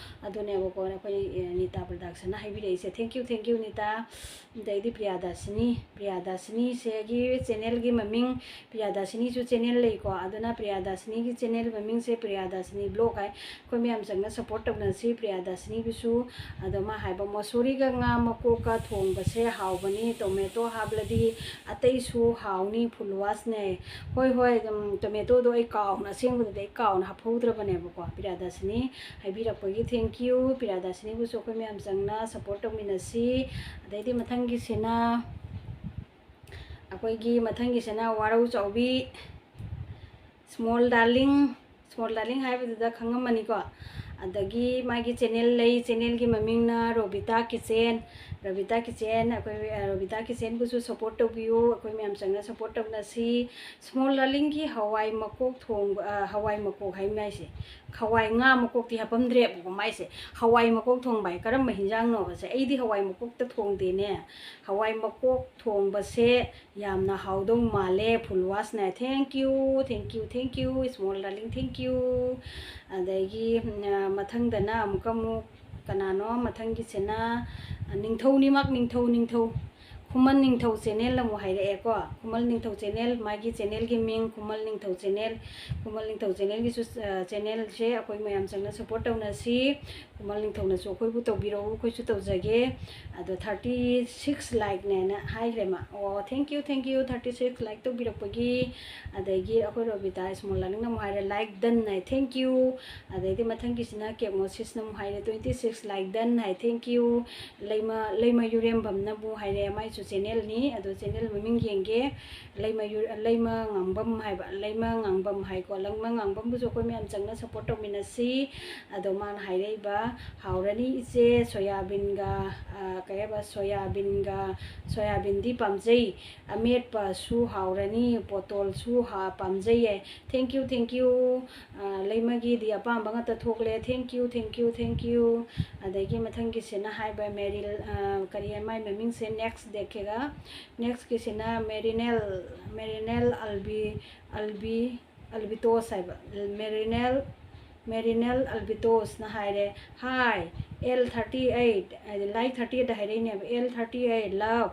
ꯑꯗꯨꯅꯦꯕꯀꯣ꯫ ꯑꯩꯈꯣꯏ, ꯑ, Nita ꯄ꯭ꯔꯗꯛꯁꯟꯅ ꯍꯥꯏꯕꯤꯔꯛꯏꯁꯦ꯫ Thank you, thank you Nita. ꯑꯗꯩꯗꯤ ꯄ꯭ꯔꯤꯌꯥꯗꯥꯁꯤꯅꯤ, ꯄ꯭ꯔꯤꯌꯥꯗꯥꯁꯤꯅꯤꯁꯤꯒꯤ ꯆꯦꯅꯦꯜꯒꯤ ꯃꯃꯤꯡ ꯄ꯭ꯔꯤꯌꯥꯗꯥꯁꯤꯅꯤꯁꯨ ꯆꯦꯅꯦꯜ ꯂꯩꯀꯣ꯫ ꯑꯗꯨꯅ ꯄ꯭ꯔꯤꯌꯥꯗꯥꯁꯤꯅꯤꯒꯤ ꯆꯦꯅꯦꯜ ꯃꯃꯤꯡꯁꯦ ꯄ꯭ꯔꯤꯌꯥꯗꯥꯁꯤꯅꯤ ꯕ꯭ꯂꯣꯛ ꯍꯥꯏ꯫ ꯑꯩꯈꯣꯏ ꯃꯌꯥꯝ ꯆꯪꯅ ꯁꯞꯄꯣꯔꯠ ꯇꯧꯅꯁꯤ ꯄ꯭ꯔꯤꯌꯥꯗꯥꯁꯤꯅꯤꯕꯨꯁꯨ꯫ ꯑꯗꯣ ꯃꯥ ꯍꯥꯏꯕ ꯃꯣꯁꯣꯔꯤꯒ ꯉꯥ ꯃꯀꯣꯛꯀ ꯊꯣꯡꯕꯁꯦ ꯍꯥꯎꯕꯅꯤ, ꯇꯣꯃꯦꯇꯣ ꯍꯥꯞꯂꯗꯤ ꯑꯇꯩꯁꯨ ꯍꯥꯎꯅꯤ, ꯐꯨꯜ ꯋꯥꯁꯅꯦ꯫ ꯍꯣꯏ, ꯍꯣꯏ, ꯑꯗꯨꯝ ꯇꯣꯃꯦꯇꯣꯗꯣ ꯑꯩ ꯀꯥꯎꯅ, ꯑꯁꯦꯡꯕꯗꯗꯤ ꯑꯩ ꯀꯥꯎꯅ ꯍꯥꯞꯍꯧꯗ꯭ꯔꯕꯅꯦꯕꯀꯣ꯫ ꯄ꯭ꯔꯤꯌꯥꯗꯥꯁꯤꯅꯤ ꯍꯥꯏꯕꯤꯔꯛꯄꯒꯤ thank you꯫ ꯄ꯭ꯔꯤꯌꯥꯗꯥꯁꯤꯅꯤꯕꯨꯁꯨ ꯑꯩꯈꯣꯏ ꯃꯌꯥꯝ ꯆꯪꯅ ꯁꯞꯄꯣꯔꯠ ꯇꯧꯃꯤꯟꯅꯁꯤ꯫ ꯑꯗꯩꯗꯤ ꯃꯊꯪꯒꯤꯁꯤꯅ, ꯑꯩꯈꯣꯏꯒꯤ ꯃꯊꯪꯒꯤꯁꯤꯅ ꯋꯥꯔꯧ ꯆꯥꯎꯕꯤ, ꯁ꯭ꯃꯣꯜ ꯗꯥꯔꯂꯤꯡ꯫ ꯁ꯭ꯃꯣꯜ ꯗꯥꯔꯂꯤꯡ ꯍꯥꯏꯕꯗꯨꯗ ꯈꯪꯉꯝꯃꯅꯤꯀꯣ꯫ ꯑꯗꯒꯤ ꯃꯥꯒꯤ ꯆꯦꯅꯦꯜ ꯂꯩ, ꯆꯦꯅꯦꯜꯒꯤ ꯃꯃꯤꯡꯅ ꯔꯣꯕꯤꯇꯥ ꯀꯤꯆꯦꯟ꯫ ꯔꯣꯕꯤꯇꯥ ꯀꯤꯆꯦꯟ, ꯑꯩꯈꯣꯏ, ꯑ, ꯔꯣꯕꯤꯇꯥ ꯀꯤꯆꯦꯟꯕꯨꯁꯨ ꯁꯞꯄꯣꯔꯠ ꯇꯧꯕꯤꯌꯨ꯫ ꯑꯩꯈꯣꯏ ꯃꯌꯥꯝ ꯆꯪꯅ ꯁꯞꯄꯣꯔꯠ ꯇꯧꯅꯁꯤ꯫ ꯁ꯭ꯃꯣꯜ ꯗꯥꯔꯂꯤꯡꯒꯤ ꯍꯋꯥꯏ ꯃꯀꯣꯛ ꯊꯣꯡꯕ, ꯑ, ꯍꯋꯥꯏ ꯃꯀꯣꯛ ꯍꯥꯏ ꯃꯥꯏꯁꯦ, ꯍꯋꯥꯏ ꯉꯥ ꯃꯀꯣꯛꯇꯤ ꯍꯥꯞꯄꯝꯗ꯭ꯔꯦꯕꯀꯣ ꯃꯥꯏꯁꯦ꯫ ꯍꯋꯥꯏ ꯃꯀꯣꯛ ꯊꯣꯡꯕ ꯍꯥꯏ ꯀꯔꯝꯕ ꯍꯤꯟꯖꯥꯡꯅꯣꯕꯁꯦ? ꯑꯩꯗꯤ ꯍꯋꯥꯏ ꯃꯀꯣꯛꯇ ꯊꯣꯡꯗꯦꯅꯦ꯫ ꯍꯋꯥꯏ ꯃꯀꯣꯛ ꯊꯣꯡꯕꯁꯦ ꯌꯥꯝꯅ ꯍꯥꯎꯗꯧ ꯃꯥꯜꯂꯦ꯫ ꯐꯨꯜ ꯋꯥꯁꯅ thank you, thank you, thank you, small darling, thank you꯫ ꯑꯗꯒꯤ, ꯎꯝ, ꯑ, ꯃꯊꯪꯗꯅ ꯑꯃꯨꯛꯀ ꯑꯃꯨꯛ ꯀꯅꯥꯅꯣ? ꯃꯊꯪꯒꯤꯁꯤꯅ, ꯑ, ꯅꯤꯡꯊꯧꯅꯤꯃꯛ ꯅꯤꯡꯊꯧ, ꯅꯤꯡꯊꯧ꯫ ꯈꯨꯃꯟ ꯅꯤꯡꯊꯧ ꯆꯦꯅꯦꯜ ꯑꯃꯨꯛ ꯍꯥꯏꯔꯛꯑꯦꯀꯣ꯫ ꯈꯨꯃꯟ ꯅꯤꯡꯊꯧ ꯆꯦꯅꯦꯜ, ꯃꯥꯒꯤ ꯆꯦꯅꯦꯜꯒꯤ ꯃꯤꯡ ꯈꯨꯃꯟ ꯅꯤꯡꯊꯧ ꯆꯦꯅꯦꯜ꯫ ꯈꯨꯃꯟ ꯅꯤꯡꯊꯧ ꯆꯦꯅꯦꯜꯒꯤꯁꯨ, ꯑ, ꯆꯦꯅꯦꯜꯁꯦ ꯑꯩꯈꯣꯏ ꯃꯌꯥꯝ ꯆꯪꯅ ꯁꯞꯄꯣꯔꯠ ꯇꯧꯅꯁꯤ꯫ ꯈꯨꯃꯟ ꯅꯤꯡꯊꯧꯅꯁꯨ ꯑꯩꯈꯣꯏꯕꯨ ꯇꯧꯕꯤꯔꯛꯎ, ꯑꯩꯈꯣꯏꯁꯨ ꯇꯧꯖꯒꯦ꯫ ꯑꯗꯣ thirty six ꯂꯥꯏꯛꯅꯦꯅ ꯍꯥꯏꯈ꯭ꯔꯦ ꯃꯥ꯫ ꯑꯣ, thank you, thank you, thirty six like ꯇꯧꯕꯤꯔꯛꯄꯒꯤ꯫ ꯑꯗꯒꯤ ꯑꯩꯈꯣꯏ ꯔꯣꯕꯤꯇꯥ ꯁ꯭ꯃꯣꯜ ꯗꯥꯔꯂꯤꯡꯅ ꯑꯃꯨꯛ ꯍꯥꯏꯔꯦ, "ꯂꯥꯏꯛ ꯗꯟ" ꯍꯥꯏ, thank you꯫ ꯑꯗꯩꯗꯤ ꯃꯊꯪꯒꯤꯁꯤꯅ ꯀꯦꯛ ꯃꯣꯁꯤꯁꯅ ꯑꯃꯨꯛ ꯍꯥꯏꯔꯦ, "twenty six ꯂꯥꯏꯛ ꯗꯟ" ꯍꯥꯏ, thank you꯫ ꯂꯩꯃ, ꯂꯩꯃ ꯌꯨꯔꯦꯝꯕꯝꯅꯕꯨ ꯍꯥꯏꯔꯦ, ꯃꯥꯏꯁꯨ ꯆꯦꯅꯦꯜꯅꯤ, ꯑꯗꯣ ꯆꯦꯅꯦꯜ ꯃꯃꯤꯡ ꯌꯦꯡꯒꯦ꯫ ꯂꯩꯃ ꯌꯨ-, ꯂꯩꯃ ꯉꯥꯡꯕꯝ ꯍꯥꯏꯕ, ꯂꯩꯃ ꯉꯥꯡꯕꯝ ꯍꯥꯏꯀꯣ, ꯂꯩꯃ ꯉꯥꯡꯕꯝꯕꯨꯁꯨ ꯑꯩꯈꯣꯏ ꯃꯌꯥꯝ ꯆꯪꯅ ꯁꯞꯄꯣꯔꯠ ꯇꯧꯃꯤꯟꯅꯁꯤ꯫ ꯑꯗꯣ ꯃꯥꯅ ꯍꯥꯏꯔꯛꯏꯕ, "ꯍꯥꯎꯔꯅꯤ ꯏꯆꯦ, ꯁꯣꯌꯥꯕꯤꯟꯒ, ꯑ, ꯀꯩ ꯍꯥꯏꯕ, ꯁꯣꯌꯥꯕꯤꯟꯒ, ꯁꯣꯌꯥꯕꯤꯟꯗꯤ ꯄꯥꯝꯖꯩ, ꯑꯃꯦꯠꯄꯁꯨ ꯍꯥꯎꯔꯅꯤ, ꯄꯣꯇꯣꯜꯁꯨ ꯍꯥ-, ꯄꯥꯝꯖꯩꯌꯦ꯫ Thank you, thank you꯫ ꯑ, ꯂꯩꯃꯒꯤꯗꯤ ꯑꯄꯥꯝꯕ ꯉꯥꯛꯇ ꯊꯣꯛꯂꯦ꯫ Thank you, thank you, thank you꯫ ꯑꯗꯒꯤ ꯃꯊꯪꯒꯤꯁꯤꯅ ꯍꯥꯏꯕ ꯃꯦꯔꯤꯜ, ꯑ, ꯀꯔꯤ ꯍꯥꯏ, ꯃꯥꯏ ꯃꯃꯤꯡꯁꯦ next ꯗꯦꯛꯀꯦꯒ꯫ Nextꯀꯤꯁꯤꯅ ꯃꯦꯔꯤꯅꯦꯜ, ꯃꯦꯔꯤꯅꯦꯜ ꯑꯜꯕꯤ, ꯑꯜꯕꯤ, ꯑꯜꯕꯤꯇꯣꯁ ꯍꯥꯏꯕ, ꯃꯦꯔꯤꯅꯦꯜ Marinel Albitos ꯅ ꯍꯥꯏꯔꯦ, "Hi, L thirty eight", ꯍꯥꯏꯗꯤ like thirty eight ꯍꯥꯏꯔꯛꯏꯅꯦꯕ, "L thirty eight, love,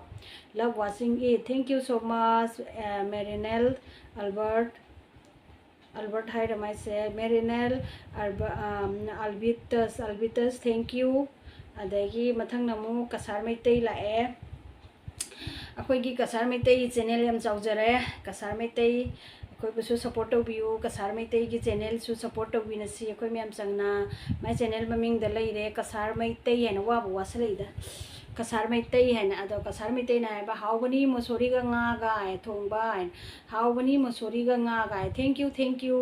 love watching it, thank you so much, uh, Marinel Albert", Albert ꯍꯥꯏꯔ ꯃꯥꯏꯁꯦ, "Marinel Alba-, um, Albitus, Albitus, thank you"꯫ ꯑꯗꯒꯤ ꯃꯊꯪꯅ ꯑꯃꯨꯛ ꯀꯁꯥꯔ ꯃꯩꯇꯩ ꯂꯥꯛꯑꯦ꯫ ꯑꯩꯈꯣꯏꯒꯤ ꯀꯁꯥꯔ ꯃꯩꯇꯩ ꯆꯦꯅꯦꯜ ꯌꯥꯝ ꯆꯥꯎꯖꯔꯦ꯫ ꯀꯁꯥꯔ ꯃꯩꯇꯩ ꯑꯩꯈꯣꯏꯕꯨꯁꯨ ꯁꯞꯄꯣꯔꯠ ꯇꯧꯕꯤꯌꯨ, ꯀꯁꯥꯔ ꯃꯩꯇꯩꯒꯤ ꯆꯦꯅꯦꯜꯁꯨ ꯁꯞꯄꯣꯔꯠ ꯇꯧꯕꯤꯅꯁꯤ ꯑꯩꯈꯣꯏ ꯃꯌꯥꯝ ꯆꯪꯅ꯫ ꯃꯥꯏ ꯆꯦꯅꯦꯜ ꯃꯃꯤꯡꯗ ꯂꯩꯔꯦ ꯀꯁꯥꯔ ꯃꯩꯇꯩ ꯍꯥꯏꯅ, ꯋꯥꯕꯨ ꯋꯥꯁꯤꯜꯂꯛꯏꯗ꯫ ꯀꯁꯥꯔ ꯃꯩꯇꯩ ꯍꯥꯏꯅ꯫ ꯑꯗꯣ ꯀꯁꯥꯔ ꯃꯩꯇꯩꯅ ꯍꯥꯏꯕ, "ꯍꯥꯎꯕꯅꯤ ꯃꯣꯁꯣꯔꯤꯒ ꯉꯥꯒ" ꯍꯥꯏ, ꯊꯣꯡꯕ ꯍꯥꯏꯅ, "ꯍꯥꯎꯕꯅꯤ ꯃꯣꯁꯣꯔꯤꯒ ꯉꯥꯒ" ꯍꯥꯏ꯫ Thank you, thank you,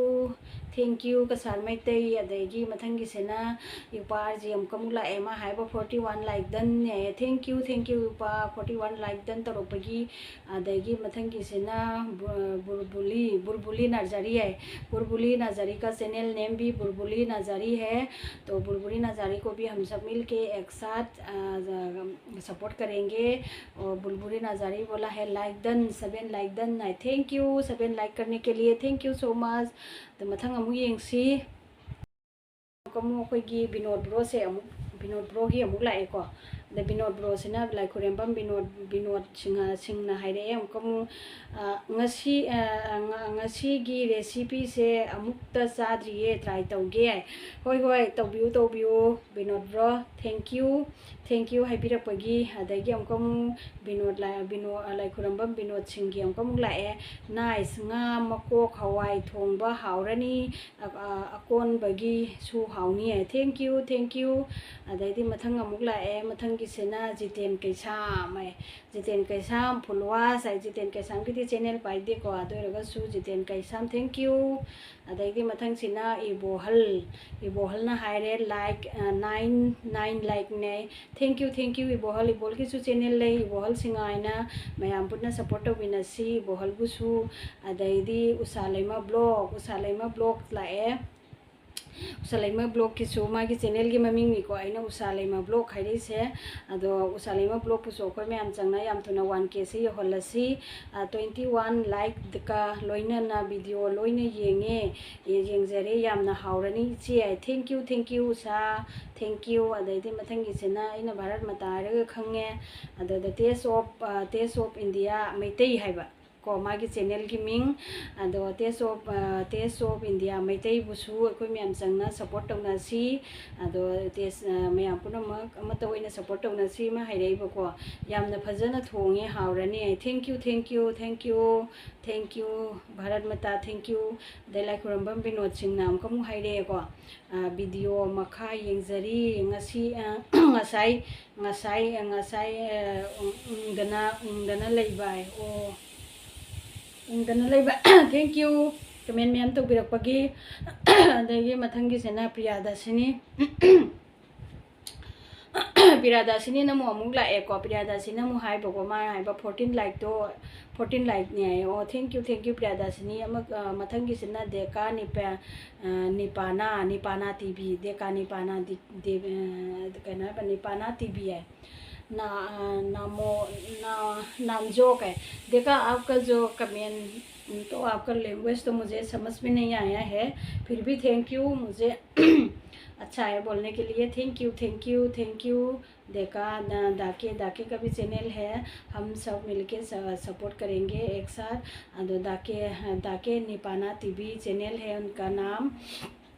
thank you Cachar Meitei. ꯑꯗꯒꯤ ꯃꯊꯪꯒꯤꯁꯤꯅ ꯏꯄꯥꯔꯁꯤ ꯑꯃꯨꯛꯀ ꯑꯃꯨꯛ ꯂꯥꯛꯑꯦ, ꯃꯥ ꯍꯥꯏꯕ, "Forty one like done" ꯍꯥꯏꯌꯦ꯫ Thank you, thank you ꯏꯄꯥ, forty one like done ꯇꯧꯔꯛꯄꯒꯤ꯫ ꯑꯗꯒꯤ ꯃꯊꯪꯒꯤꯁꯤꯅ ꯕꯨ-, ꯕꯨꯔꯕꯨꯂꯤ, ꯕꯨꯔꯕꯨꯂꯤ ꯅꯔꯖꯔꯤ ꯍꯥꯏ꯫ ꯕꯨꯔꯕꯨꯂꯤ ꯅꯔꯖꯔꯤ ꯀ ꯆꯦꯅꯦꯜ ꯅꯦꯝꯕꯤ ꯕꯨꯔꯕꯨꯂꯤ ꯅꯔꯖꯔꯤ ꯍꯦ꯫ तो बुलबुली नजारी को भी हम सब मिल के एक साथ, आ, सपोर्ट करेंगे। और बुलबुली नजारी बोला है, "Like done, seven like done" high. Thank you, seven like करने के लिए, thank you so much꯫ ꯑꯗ ꯃꯊꯪ ꯑꯃꯨꯛ ꯌꯦꯡꯁꯤ꯫ ꯑꯃꯨꯛ ꯑꯩꯈꯣꯏꯒꯤ ꯕꯤꯅꯣꯗ ꯕ꯭ꯔꯣꯁꯦ ꯑꯃꯨꯛ, ꯕꯤꯅꯣꯗ ꯕ꯭ꯔꯣꯒꯤ ꯑꯃꯨꯛ ꯂꯥꯛꯑꯦꯀꯣ꯫ ꯑꯗ ꯕꯤꯅꯣꯗ ꯕ꯭ꯔꯣꯁꯤꯅ ꯂꯥꯏꯈꯨꯔꯦꯝꯕꯝ ꯕꯤꯅꯣꯗ, ꯕꯤꯅꯣꯗ ꯁꯤꯡꯍ, ꯁꯤꯡꯅ ꯍꯥꯏꯔꯛꯑꯦ ꯑꯃꯨꯛꯀ ꯑꯃꯨꯛ, ꯑ, "ꯉꯁꯤ, ꯑ, ꯉ-, ꯉꯁꯤꯒꯤ ꯔꯦꯁꯤꯄꯤꯁꯦ ꯑꯃꯨꯛꯇ ꯆꯥꯗ꯭ꯔꯤꯌꯦ, ꯇ꯭ꯔꯥꯏ ꯇꯧꯒꯦ" ꯍꯥꯏ꯫ ꯍꯣꯏ, ꯍꯣꯏ, ꯇꯧꯕꯤꯌꯨ, ꯇꯧꯕꯤꯌꯨ, Binod bro. Thank you, thank you ꯍꯥꯏꯕꯤꯔꯛꯄꯒꯤ꯫ ꯑꯗꯒꯤ ꯑꯃꯨꯛꯀ ꯑꯃꯨꯛ ꯕꯤꯅꯣꯗ ꯂꯥꯏ-, ꯕꯤꯅꯣ-, ꯑ, ꯂꯥꯏꯈꯨꯔꯝꯕꯝ ꯕꯤꯅꯣꯗ ꯁꯤꯡꯒꯤ ꯑꯃꯨꯛꯀ ꯑꯃꯨꯛ ꯂꯥꯛꯑꯦ꯫ "Nice, ꯉꯥ ꯃꯀꯣꯛ ꯍꯋꯥꯏ ꯊꯣꯡꯕ ꯍꯥꯎꯔꯅꯤ, ꯑ-, ꯑ-, ꯑꯀꯣꯟꯕꯒꯤꯁꯨ ꯍꯥꯎꯅꯤ" ꯍꯥꯏ꯫ Thank you, thank you꯫ ꯑꯗꯩꯗꯤ ꯃꯊꯪ ꯑꯃꯨꯛ ꯂꯥꯛꯑꯦ꯫ ꯃꯊꯪꯒꯤꯁꯤꯅ ꯖꯤꯇꯦꯟ ꯀꯩꯁꯥꯝ ꯍꯥꯏ꯫ ꯖꯤꯇꯦꯟ ꯀꯩꯁꯥꯝ ꯐꯨꯜꯋꯥꯁ ꯍꯥꯏ꯫ ꯖꯤꯇꯦꯟ ꯀꯩꯁꯥꯝꯒꯤꯗꯤ ꯆꯦꯅꯦꯜ ꯄꯥꯏꯗꯦꯀꯣ, ꯑꯗꯨ ꯑꯣꯏꯔꯒꯁꯨ ꯖꯤꯇꯦꯟ ꯀꯩꯁꯥꯝ, thank you꯫ ꯑꯗꯩꯗꯤ ꯃꯊꯪꯁꯤꯅ ꯏꯕꯣꯍꯜ, ꯏꯕꯣꯍꯜꯅ ꯍꯥꯏꯔꯦ, "Like, ꯑ, nine, nine like ꯅꯦ"꯫ Thank you, thank you Ibohal. ꯏꯕꯣꯍꯜꯒꯤꯁꯨ ꯆꯦꯅꯦꯜ ꯂꯩ, ꯏꯕꯣꯍꯜ ꯁꯤꯡꯍ ꯍꯥꯏꯅ꯫ ꯃꯌꯥꯝ ꯄꯨꯟꯅ ꯁꯞꯄꯣꯔꯠ ꯇꯧꯃꯤꯟꯅꯁꯤ ꯏꯕꯣꯍꯜꯕꯨꯁꯨ꯫ ꯑꯗꯩꯗꯤ ꯎꯁꯥ ꯂꯩꯃ ꯕ꯭ꯂꯣꯛ, ꯎꯁꯥ ꯂꯩꯃ ꯕ꯭ꯂꯣꯛ ꯂꯥꯛꯑꯦ꯫ ꯎꯁꯥ ꯂꯩꯃ ꯕ꯭ꯂꯣꯛꯀꯤꯁꯨ ꯃꯥꯒꯤ ꯆꯦꯅꯦꯜꯒꯤ ꯃꯃꯤꯡꯅꯤꯀꯣ ꯑꯩꯅ ꯎꯁꯥ ꯂꯩꯃ ꯕ꯭ꯂꯣꯛ ꯍꯥꯏꯔꯛꯏꯁꯦ꯫ ꯑꯗꯣ ꯎꯁꯥ ꯂꯩꯃ ꯕ꯭ꯂꯣꯛꯄꯨꯁꯨ ꯑꯩꯈꯣꯏ ꯃꯌꯥꯝ ꯆꯪꯅ ꯌꯥꯝ ꯊꯨꯅ ꯋꯥꯟ ꯀꯦꯁꯦ ꯌꯧꯍꯜꯂꯁꯤ꯫ ꯇ꯭ꯋꯦꯟꯇꯤ ꯋꯥꯟ ꯂꯥꯏꯛꯀ ꯂꯣꯏꯅꯅ ꯚꯤꯗꯤꯑꯣ ꯂꯣꯏꯅ ꯌꯦꯡꯉꯦ꯫ ꯌꯦꯡꯖꯔꯦ꯫ ꯌꯥꯝꯅ ꯍꯥꯎꯔꯅꯤ ꯏꯆꯦ ꯍꯥꯏ꯫ Thank you, thank you Usha, thank you꯫ ꯑꯗꯩꯗꯤ ꯃꯊꯪꯒꯤꯁꯤꯅ ꯑꯩꯅ ꯚꯥꯔꯠ ꯃꯇꯥ ꯍꯥꯏꯔꯒ ꯈꯪꯉꯦ꯫ ꯑꯗꯨꯗ Taste of, Taste of India Meitei ꯍꯥꯏꯕ ꯀꯣ ꯃꯥꯒꯤ ꯆꯦꯅꯦꯜꯒꯤ ꯃꯤꯡ꯫ ꯑꯗꯣ Taste of, Taste of India ꯃꯩꯇꯩꯕꯨꯁꯨ ꯑꯩꯈꯣꯏ ꯃꯌꯥꯝ ꯆꯪꯅ ꯁꯞꯄꯣꯔꯠ ꯇꯧꯅꯁꯤ꯫ ꯑꯗꯣ ꯇꯦꯁ, ꯃꯌꯥꯝ ꯄꯨꯝꯅꯃꯛ ꯑꯃꯠꯇ ꯑꯣꯏꯅ ꯁꯞꯄꯣꯔꯠ ꯇꯧꯅꯁꯤ꯫ ꯑꯃ ꯍꯥꯏꯔꯛꯏꯕꯀꯣ, "ꯌꯥꯝꯅ ꯐꯖꯅ ꯊꯣꯡꯉꯦ, ꯍꯥꯎꯔꯅꯤ" ꯍꯥꯏ꯫ Thank you, thank you, thank you, thank you Bharat ꯃꯇꯥ, thank you꯫ ꯑꯗꯩ ꯂꯥꯏꯈꯨꯔꯝꯕꯝ ꯕꯤꯅꯣꯗ ꯁꯤꯡꯅ ꯑꯃꯨꯛꯀ ꯑꯃꯨꯛ ꯍꯥꯏꯔꯛꯑꯦꯀꯣ, "ꯚꯤꯗꯤꯑꯣ ꯃꯈꯥ ꯌꯦꯡꯖꯔꯤ ꯉꯁꯤ, ꯉꯁꯥꯏ, ꯉꯁꯥꯏ, ꯉꯁꯥꯏ ꯎꯪꯗꯅ, ꯎꯪꯗꯅ ꯂꯩꯕ" ꯍꯥꯏ꯫ ꯑꯣ, ꯎꯪꯗꯅ ꯂꯩꯕ꯫ Thank you comment ꯃꯌꯥꯝ ꯇꯧꯕꯤꯔꯛꯄꯒꯤ꯫ ꯑꯗꯒꯤ ꯃꯊꯪꯒꯤꯁꯤꯅ ꯄ꯭ꯔꯤꯌꯥꯗꯁꯤꯅꯤ꯫ ꯄ꯭ꯔꯤꯌꯥꯗꯥꯁꯤꯅꯤꯅ ꯑꯃꯨꯛ, ꯑꯃꯨꯛ ꯂꯥꯛꯑꯦꯀꯣ꯫ ꯄ꯭ꯔꯤꯌꯥꯗꯥꯁꯤꯅ ꯑꯃꯨꯛ ꯍꯥꯏꯕꯀꯣ, ꯃꯥꯅ ꯍꯥꯏꯕ fourteen ꯂꯥꯏꯛꯇꯣ, fourteen ꯂꯥꯏꯛꯅꯦ ꯍꯥꯏꯌꯦ꯫ ꯑꯣ, thank you, thank you ꯄ꯭ꯔꯤꯌꯥꯗꯥꯁꯤꯅꯤ꯫ ꯑꯃ, ꯑ, ꯃꯊꯪꯒꯤꯁꯤꯅ ꯗꯦꯀꯥ ꯅꯤꯄꯥ-, ꯑ, ꯅꯤꯄꯥꯅꯥ, ꯅꯤꯄꯥꯅꯥ ꯇꯤ ꯚꯤ, ꯗꯦꯀꯥ ꯅꯤꯄꯥꯅꯥ ꯗꯤ-, ꯗꯦ-, ꯑ, ꯀꯩꯅꯣ ꯍꯥꯏꯕ, ꯅꯤꯄꯥꯅꯥ ꯇꯤ ꯚꯤ ꯍꯥꯏ꯫ ना, अ, नामो, ना, नामजो है। देखा, आपका जो कमेंट, तो आपका लैंग्वेज तो मुझे समझ में नहीं आया है, फिर भी thank you, मुझे अच्छा है बोलने के लिए। Thank you, thank you, thank you। देखा, दा-, दाके, दाके का भी चैनल है, हम सब मिलके स-, सपोर्ट करेंगे एक साथ। अदो दाके, दाके निपाना टीवी चैनल है उनका नाम,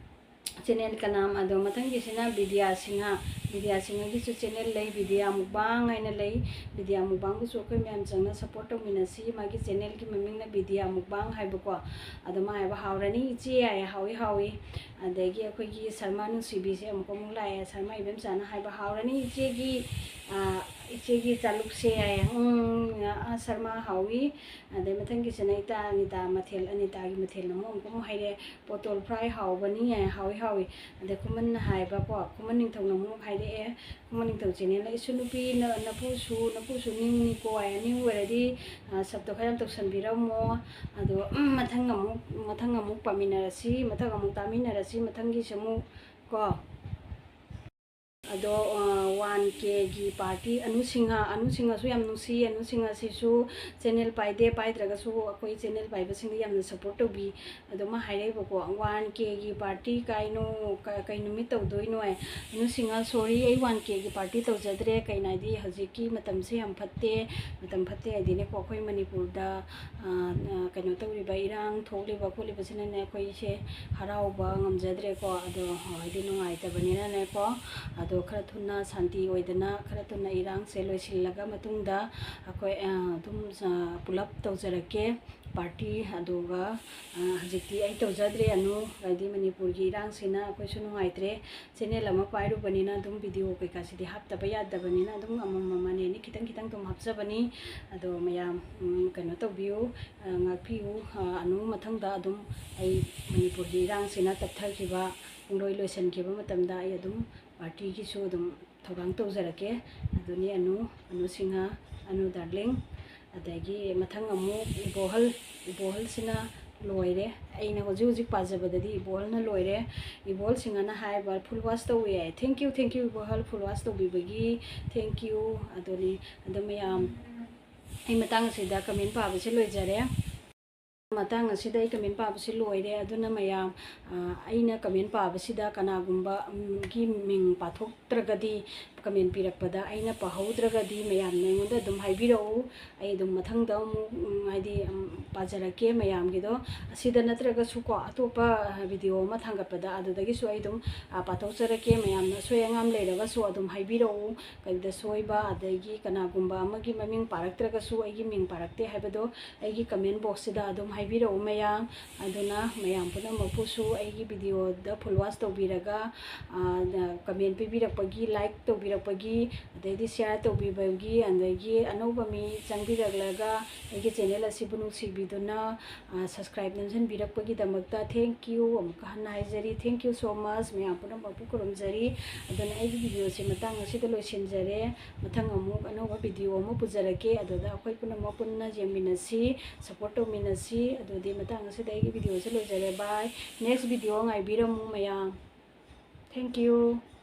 चैनल का नाम। ꯑꯗꯣ ꯃꯊꯪꯒꯤꯁꯤꯅ ꯕꯤꯗ꯭ꯌꯥ ꯁꯤꯡꯍ, ꯕꯤꯗ꯭ꯌꯥ ꯁꯤꯡꯍꯒꯤꯁꯨ ꯆꯦꯅꯦꯜ ꯂꯩ, ꯕꯤꯗ꯭ꯌꯥ ꯃꯨꯛꯕꯥꯡ ꯍꯥꯏꯅ ꯂꯩ꯫ ꯕꯤꯗ꯭ꯌꯥ ꯃꯨꯛꯕꯥꯡꯕꯨꯁꯨ ꯑꯩꯈꯣꯏ ꯃꯌꯥꯝ ꯆꯪꯅ ꯁꯞꯄꯣꯔꯠ ꯇꯧꯃꯤꯟꯅꯁꯤ꯫ ꯃꯥꯒꯤ ꯆꯦꯅꯦꯜꯒꯤ ꯃꯃꯤꯡꯅ ꯕꯤꯗ꯭ꯌꯥ ꯃꯨꯛꯕꯥꯡ ꯍꯥꯏꯕꯀꯣ꯫ ꯑꯗꯣ ꯃꯥ ꯍꯥꯏꯕ, "ꯍꯥꯎꯔꯅꯤ ꯏꯆꯦ" ꯍꯥꯏ꯫ ꯍꯥꯎꯏ, ꯍꯥꯎꯏ꯫ ꯑꯗꯒꯤ ꯑꯩꯈꯣꯏꯒꯤ ꯁꯔꯃ ꯅꯨꯡꯁꯤꯕꯤꯁꯦ ꯑꯃꯨꯛ ꯑꯃꯨꯛ ꯂꯥꯛꯑꯦ꯫ ꯁꯔꯃ ꯏꯕꯦꯝꯆꯥꯅ ꯍꯥꯏꯕ, "ꯍꯥꯎꯔꯅꯤ ꯏꯆꯦꯒꯤ, ꯑ, ꯏꯆꯦꯒꯤ ꯆꯥꯂꯨꯛꯁꯦ ꯍꯥꯏꯌꯦ꯫ ꯎꯝ, ꯑ, ꯁꯔꯃꯥ ꯍꯥꯎꯏ꯫ ꯑꯗꯩ ꯃꯊꯪꯒꯤꯁꯤꯅ ꯏꯇꯥ ꯑꯅꯤꯇꯥ ꯃꯊꯦꯜ, ꯑꯅꯤꯇꯥꯒꯤ ꯃꯊꯦꯜ ꯑꯃꯨꯛ, ꯑꯃꯨꯛ ꯍꯥꯏꯔꯦ꯫ ꯄꯣꯇꯣꯜ ꯐ꯭ꯔꯥꯏ ꯍꯥꯎꯕꯅꯤ ꯍꯥꯏ, ꯍꯥꯎꯏ, ꯍꯥꯎꯏ꯫ ꯑꯗꯩ ꯈꯨꯃꯟꯅ ꯍꯥꯏꯕꯀꯣ, ꯈꯨꯃꯟ ꯅꯤꯡꯊꯧꯅ ꯑꯃꯨꯛ ꯍꯥꯏꯔꯛꯑꯦ꯫ ꯈꯨꯃꯟ ꯅꯤꯡꯊꯧ ꯆꯦꯅꯦꯜꯅ, "ꯏꯁꯨ ꯅꯨꯄꯤ, ꯅ-, ꯅꯄꯨꯁꯨ, ꯅꯄꯨꯁꯨ new ꯅꯤꯀꯣ" ꯍꯥꯏ꯫ New ꯑꯣꯏꯔꯗꯤ, ꯑ, sub ꯇꯣ ꯈꯔ ꯌꯥꯝ ꯇꯧꯁꯟꯕꯤꯔꯝꯃꯣ꯫ ꯑꯗꯣ, ꯎꯝ, ꯃꯊꯪ ꯑꯃꯨꯛ, ꯃꯊꯪ ꯑꯃꯨꯛ ꯄꯥꯃꯤꯟꯅꯔꯁꯤ, ꯃꯊꯪ ꯑꯃꯨꯛ ꯇꯥꯃꯤꯟꯅꯔꯁꯤ, ꯃꯊꯪꯒꯤꯁꯨ ꯑꯃꯨꯛ ꯀꯣ꯫ ꯑꯗꯣ, ꯑ, one K ꯒꯤ party, ꯑꯅꯨ ꯁꯤꯡꯍ, ꯑꯅꯨ ꯁꯤꯡꯍꯁꯨ ꯌꯥꯝ ꯅꯨꯡꯁꯤ꯫ ꯑꯅꯨ ꯁꯤꯡꯍꯁꯤꯁꯨ channel ꯄꯥꯏꯗꯦ, ꯄꯥꯏꯗ꯭ꯔꯒꯁꯨ ꯑꯩꯈꯣꯏ channel ꯄꯥꯏꯕꯁꯤꯡꯗ ꯌꯥꯝꯅ support ꯇꯧꯕꯤ꯫ ꯑꯗꯣ ꯃꯥ ꯍꯥꯏꯔꯛꯏꯕꯀꯣ, "one K ꯒꯤ party ꯀꯥꯏꯅꯣ, ꯀ-, ꯀꯩ ꯅꯨꯃꯤꯠ ꯇꯧꯗꯣꯏꯅꯣ?" ꯍꯥꯏ꯫ ꯑꯅꯨ ꯁꯤꯡꯍ, sorry, ꯑꯩ one K ꯒꯤ party ꯇꯧꯖꯗ꯭ꯔꯦ꯫ ꯀꯩꯅꯣ ꯍꯥꯏꯗꯤ, ꯍꯧꯖꯤꯛꯀꯤ ꯃꯇꯝꯁꯦ ꯌꯥꯝ ꯐꯠꯇꯦ꯫ ꯃꯇꯝ ꯐꯠꯇꯦ ꯍꯥꯏꯗꯤꯅꯦꯀꯣ, ꯑꯩꯈꯣꯏ ꯃꯅꯤꯄꯨꯔꯗ, ꯑ, ꯑ, ꯀꯩꯅꯣ ꯇꯧꯔꯤꯕ, ꯏꯔꯥꯡ ꯊꯣꯛꯂꯤꯕ ꯈꯣꯠꯂꯤꯕꯁꯤꯅꯅꯦ, ꯑꯩꯈꯣꯏꯁꯦ ꯍꯔꯥꯎꯕ ꯉꯝꯖꯗ꯭ꯔꯦꯀꯣ꯫ ꯑꯗꯣ ꯍꯥꯏꯗꯤ ꯅꯨꯡꯉꯥꯏꯇꯕꯅꯤꯅꯅꯦꯀꯣ, ꯑꯗꯣ ꯈꯔ ꯊꯨꯅ ꯁꯥꯟꯇꯤ ꯑꯣꯏꯗꯅ, ꯈꯔ ꯊꯨꯅ ꯏꯔꯥꯡꯁꯦ ꯂꯣꯏꯁꯤꯜꯂꯒ ꯃꯇꯨꯡꯗ ꯑꯩꯈꯣꯏ, ꯑ, ꯑꯗꯨꯝ, ꯑ, ꯄꯨꯂꯞ ꯇꯧꯖꯔꯛꯀꯦ party꯫ ꯑꯗꯨꯒ, ꯑ, ꯍꯧꯖꯤꯛꯇꯤ ꯑꯩ ꯇꯧꯖꯗ꯭ꯔꯦ, ꯑꯅꯨ, ꯍꯥꯏꯗꯤ ꯃꯅꯤꯄꯨꯔꯒꯤ ꯏꯔꯥꯡꯁꯤꯅ ꯑꯩꯈꯣꯏꯁꯨ ꯅꯨꯡꯉꯥꯏꯇ꯭ꯔꯦ꯫ Channel ꯑꯃ ꯄꯥꯏꯔꯨꯕꯅꯤꯅ ꯑꯗꯨꯝ video ꯀꯩꯀꯥꯁꯤꯗꯤ ꯍꯥꯞꯇꯕ ꯌꯥꯗꯕꯅꯤꯅ ꯑꯗꯨꯝ ꯑꯃꯃꯝ ꯑꯅꯤ ꯑꯅꯤ ꯈꯤꯇꯪ ꯈꯤꯇꯪ ꯑꯗꯨꯝ ꯍꯥꯞꯆꯕꯅꯤ꯫ ꯑꯗꯣ ꯃꯌꯥꯝ, ꯎꯝ, ꯀꯩꯅꯣ ꯇꯧꯕꯤꯌꯨ, ꯑ, ꯉꯥꯛꯄꯤꯌꯨ꯫ ꯑ, ꯑꯅꯨ, ꯃꯊꯪꯗ ꯑꯗꯨꯝ ꯑꯩ ꯃꯅꯤꯄꯨꯔꯒꯤ ꯏꯔꯥꯡꯁꯤꯅ ꯇꯞꯊꯈꯤꯕ, ꯄꯨꯡꯂꯣꯏ ꯂꯣꯏꯁꯤꯟꯈꯤꯕ ꯃꯇꯝꯗ ꯑꯩ ꯑꯗꯨꯝ party ꯒꯤꯁꯨ ꯑꯗꯨꯝ ꯊꯧꯔꯥꯡ ꯇꯧꯖꯔꯛꯀꯦ꯫ ꯑꯗꯨꯅꯤ ꯑꯅꯨ, ꯑꯅꯨ ꯁꯤꯡꯍ, ꯑꯅꯨ darling꯫ ꯑꯗꯒꯤ ꯃꯊꯪ ꯑꯃꯨꯛ ꯏꯕꯣꯍꯜ, ꯏꯕꯣꯍꯜꯁꯤꯅ ꯂꯣꯏꯔꯦ꯫ ꯑꯩꯅ ꯍꯧꯖꯤꯛ ꯍꯧꯖꯤꯛ ꯄꯥꯖꯕꯗꯗꯤ ꯏꯕꯣꯍꯜꯅ ꯂꯣꯏꯔꯦ꯫ ꯏꯕꯣꯍꯜ ꯁꯤꯡꯍꯅ ꯍꯥꯏꯕ, "Full watch ꯇꯧꯋꯦ" ꯍꯥꯏ꯫ Thank you, thank you ꯏꯕꯣꯍꯜ, full watch ꯇꯧꯕꯤꯕꯒꯤ thank you꯫ ꯑꯗꯨꯅꯤ, ꯑꯗꯣ ꯃꯌꯥꯝ, ꯑꯩ ꯃꯇꯥꯡ ꯑꯁꯤꯗ comment ꯄꯥꯕꯁꯦ ꯂꯣꯏꯖꯔꯦ꯫ ꯃꯇꯥꯡ ꯑꯁꯤꯗ ꯑꯩ comment ꯄꯥꯕꯁꯤ ꯂꯣꯏꯔꯦ꯫ ꯑꯗꯨꯅ ꯃꯌꯥꯝ, ꯑ, ꯑꯩꯅ comment ꯄꯥꯕꯁꯤꯗ ꯀꯅꯥꯒꯨꯝꯕ, ꯎꯝ, ꯒꯤ ꯃꯤꯡ ꯄꯥꯊꯣꯛꯇ꯭ꯔꯒꯗꯤ, comment ꯄꯤꯔꯛꯄꯗ ꯑꯩꯅ ꯄꯥꯍꯧꯗ꯭ꯔꯒꯗꯤ ꯃꯌꯥꯝꯅ ꯑꯩꯉꯣꯟꯗ ꯑꯗꯨꯝ ꯍꯥꯏꯕꯤꯔꯛꯎ꯫ ꯑꯩ ꯑꯗꯨꯝ ꯃꯊꯪꯗ ꯑꯃꯨꯛ, ꯎꯝ, ꯍꯥꯏꯗꯤ, ꯎꯝ, ꯄꯥꯖꯔꯛꯀꯦ ꯃꯌꯥꯝꯒꯤꯗꯣ꯫ ꯑꯁꯤꯗ ꯅꯠꯇ꯭ꯔꯒꯁꯨꯀꯣ, ꯑꯇꯣꯞꯄ, ꯑ, video ꯑꯃ ꯊꯥꯡꯒꯠꯄꯗ ꯑꯗꯨꯗꯒꯤꯁꯨ ꯑꯩ ꯑꯗꯨꯝ, ꯑ, ꯄꯥꯊꯣꯛꯆꯔꯛꯀꯦ꯫ ꯃꯌꯥꯝꯅ ꯑꯁꯣꯏ ꯑꯉꯥꯝ ꯂꯩꯔꯒꯁꯨ ꯑꯗꯨꯝ ꯍꯥꯏꯕꯤꯔꯛꯎ꯫ ꯀꯔꯤꯗ ꯁꯣꯏꯕ, ꯑꯗꯒꯤ ꯀꯅꯥꯒꯨꯝꯕ ꯑꯃꯒꯤ ꯃꯃꯤꯡ ꯄꯥꯔꯛꯇ꯭ꯔꯒꯁꯨ, ꯑꯩꯒꯤ ꯃꯤꯡ ꯄꯥꯔꯛꯇꯦ ꯍꯥꯏꯕꯗꯣ ꯑꯩꯒꯤ comment box ꯁꯤꯗ ꯑꯗꯨꯝ ꯍꯥꯏꯕꯤꯔꯛꯎ ꯃꯌꯥꯝ꯫ ꯑꯗꯨꯅ ꯃꯌꯥꯝ ꯄꯨꯝꯅꯃꯛꯄꯨꯁꯨ ꯑꯩꯒꯤ video ꯗ full watch ꯇꯧꯕꯤꯔꯒ, ꯑ, comment ꯄꯤꯕꯤꯔꯛꯄꯒꯤ, like ꯇꯧꯕꯤ-, ꯄꯤꯔꯛꯄꯒꯤ, ꯑꯗꯩꯗꯤ share ꯇꯧꯕꯤꯕꯒꯤ, ꯑꯗꯒꯤ ꯑꯅꯧꯕ ꯃꯤ ꯆꯪꯕꯤꯔꯛꯂꯒ ꯑꯩꯒꯤ channel ꯑꯁꯤꯕꯨ ꯅꯨꯡꯁꯤꯕꯤꯗꯨꯅ, ꯑ, subscribe ꯅꯝꯁꯤꯟꯕꯤꯔꯛꯄꯒꯤꯗꯃꯛꯇ thank you ꯑꯃꯨꯛꯀ ꯍꯟꯅ ꯍꯥꯏꯖꯔꯤ꯫ Thank you so much꯫ ꯃꯌꯥꯝ ꯄꯨꯝꯅꯃꯛꯄꯨ ꯈꯨꯔꯨꯝꯖꯔꯤ꯫ ꯑꯗꯨꯅ ꯑꯩꯒꯤ video ꯁꯦ ꯃꯇꯥꯡ ꯑꯁꯤꯗ ꯂꯣꯏꯁꯤꯟꯖꯔꯦ꯫ ꯃꯊꯪ ꯑꯃꯨꯛ ꯑꯅꯧꯕ video ꯑꯃ ꯄꯨꯖꯔꯛꯀꯦ꯫ ꯑꯗꯨꯗ ꯑꯩꯈꯣꯏ ꯄꯨꯝꯅꯃꯛ ꯄꯨꯟꯅ ꯌꯦꯡꯃꯤꯟꯅꯁꯤ, support ꯇꯧꯃꯤꯟꯅꯁꯤ꯫ ꯑꯗꯨꯗꯤ ꯃꯇꯥꯡ ꯑꯁꯤꯗ ꯑꯩꯒꯤ video ꯁꯦ ꯂꯣꯏꯖꯔꯦ꯫ Bye꯫ Next video ꯉꯥꯏꯕꯤꯔꯝꯃꯨ ꯃꯌꯥꯝ꯫ Thank you꯫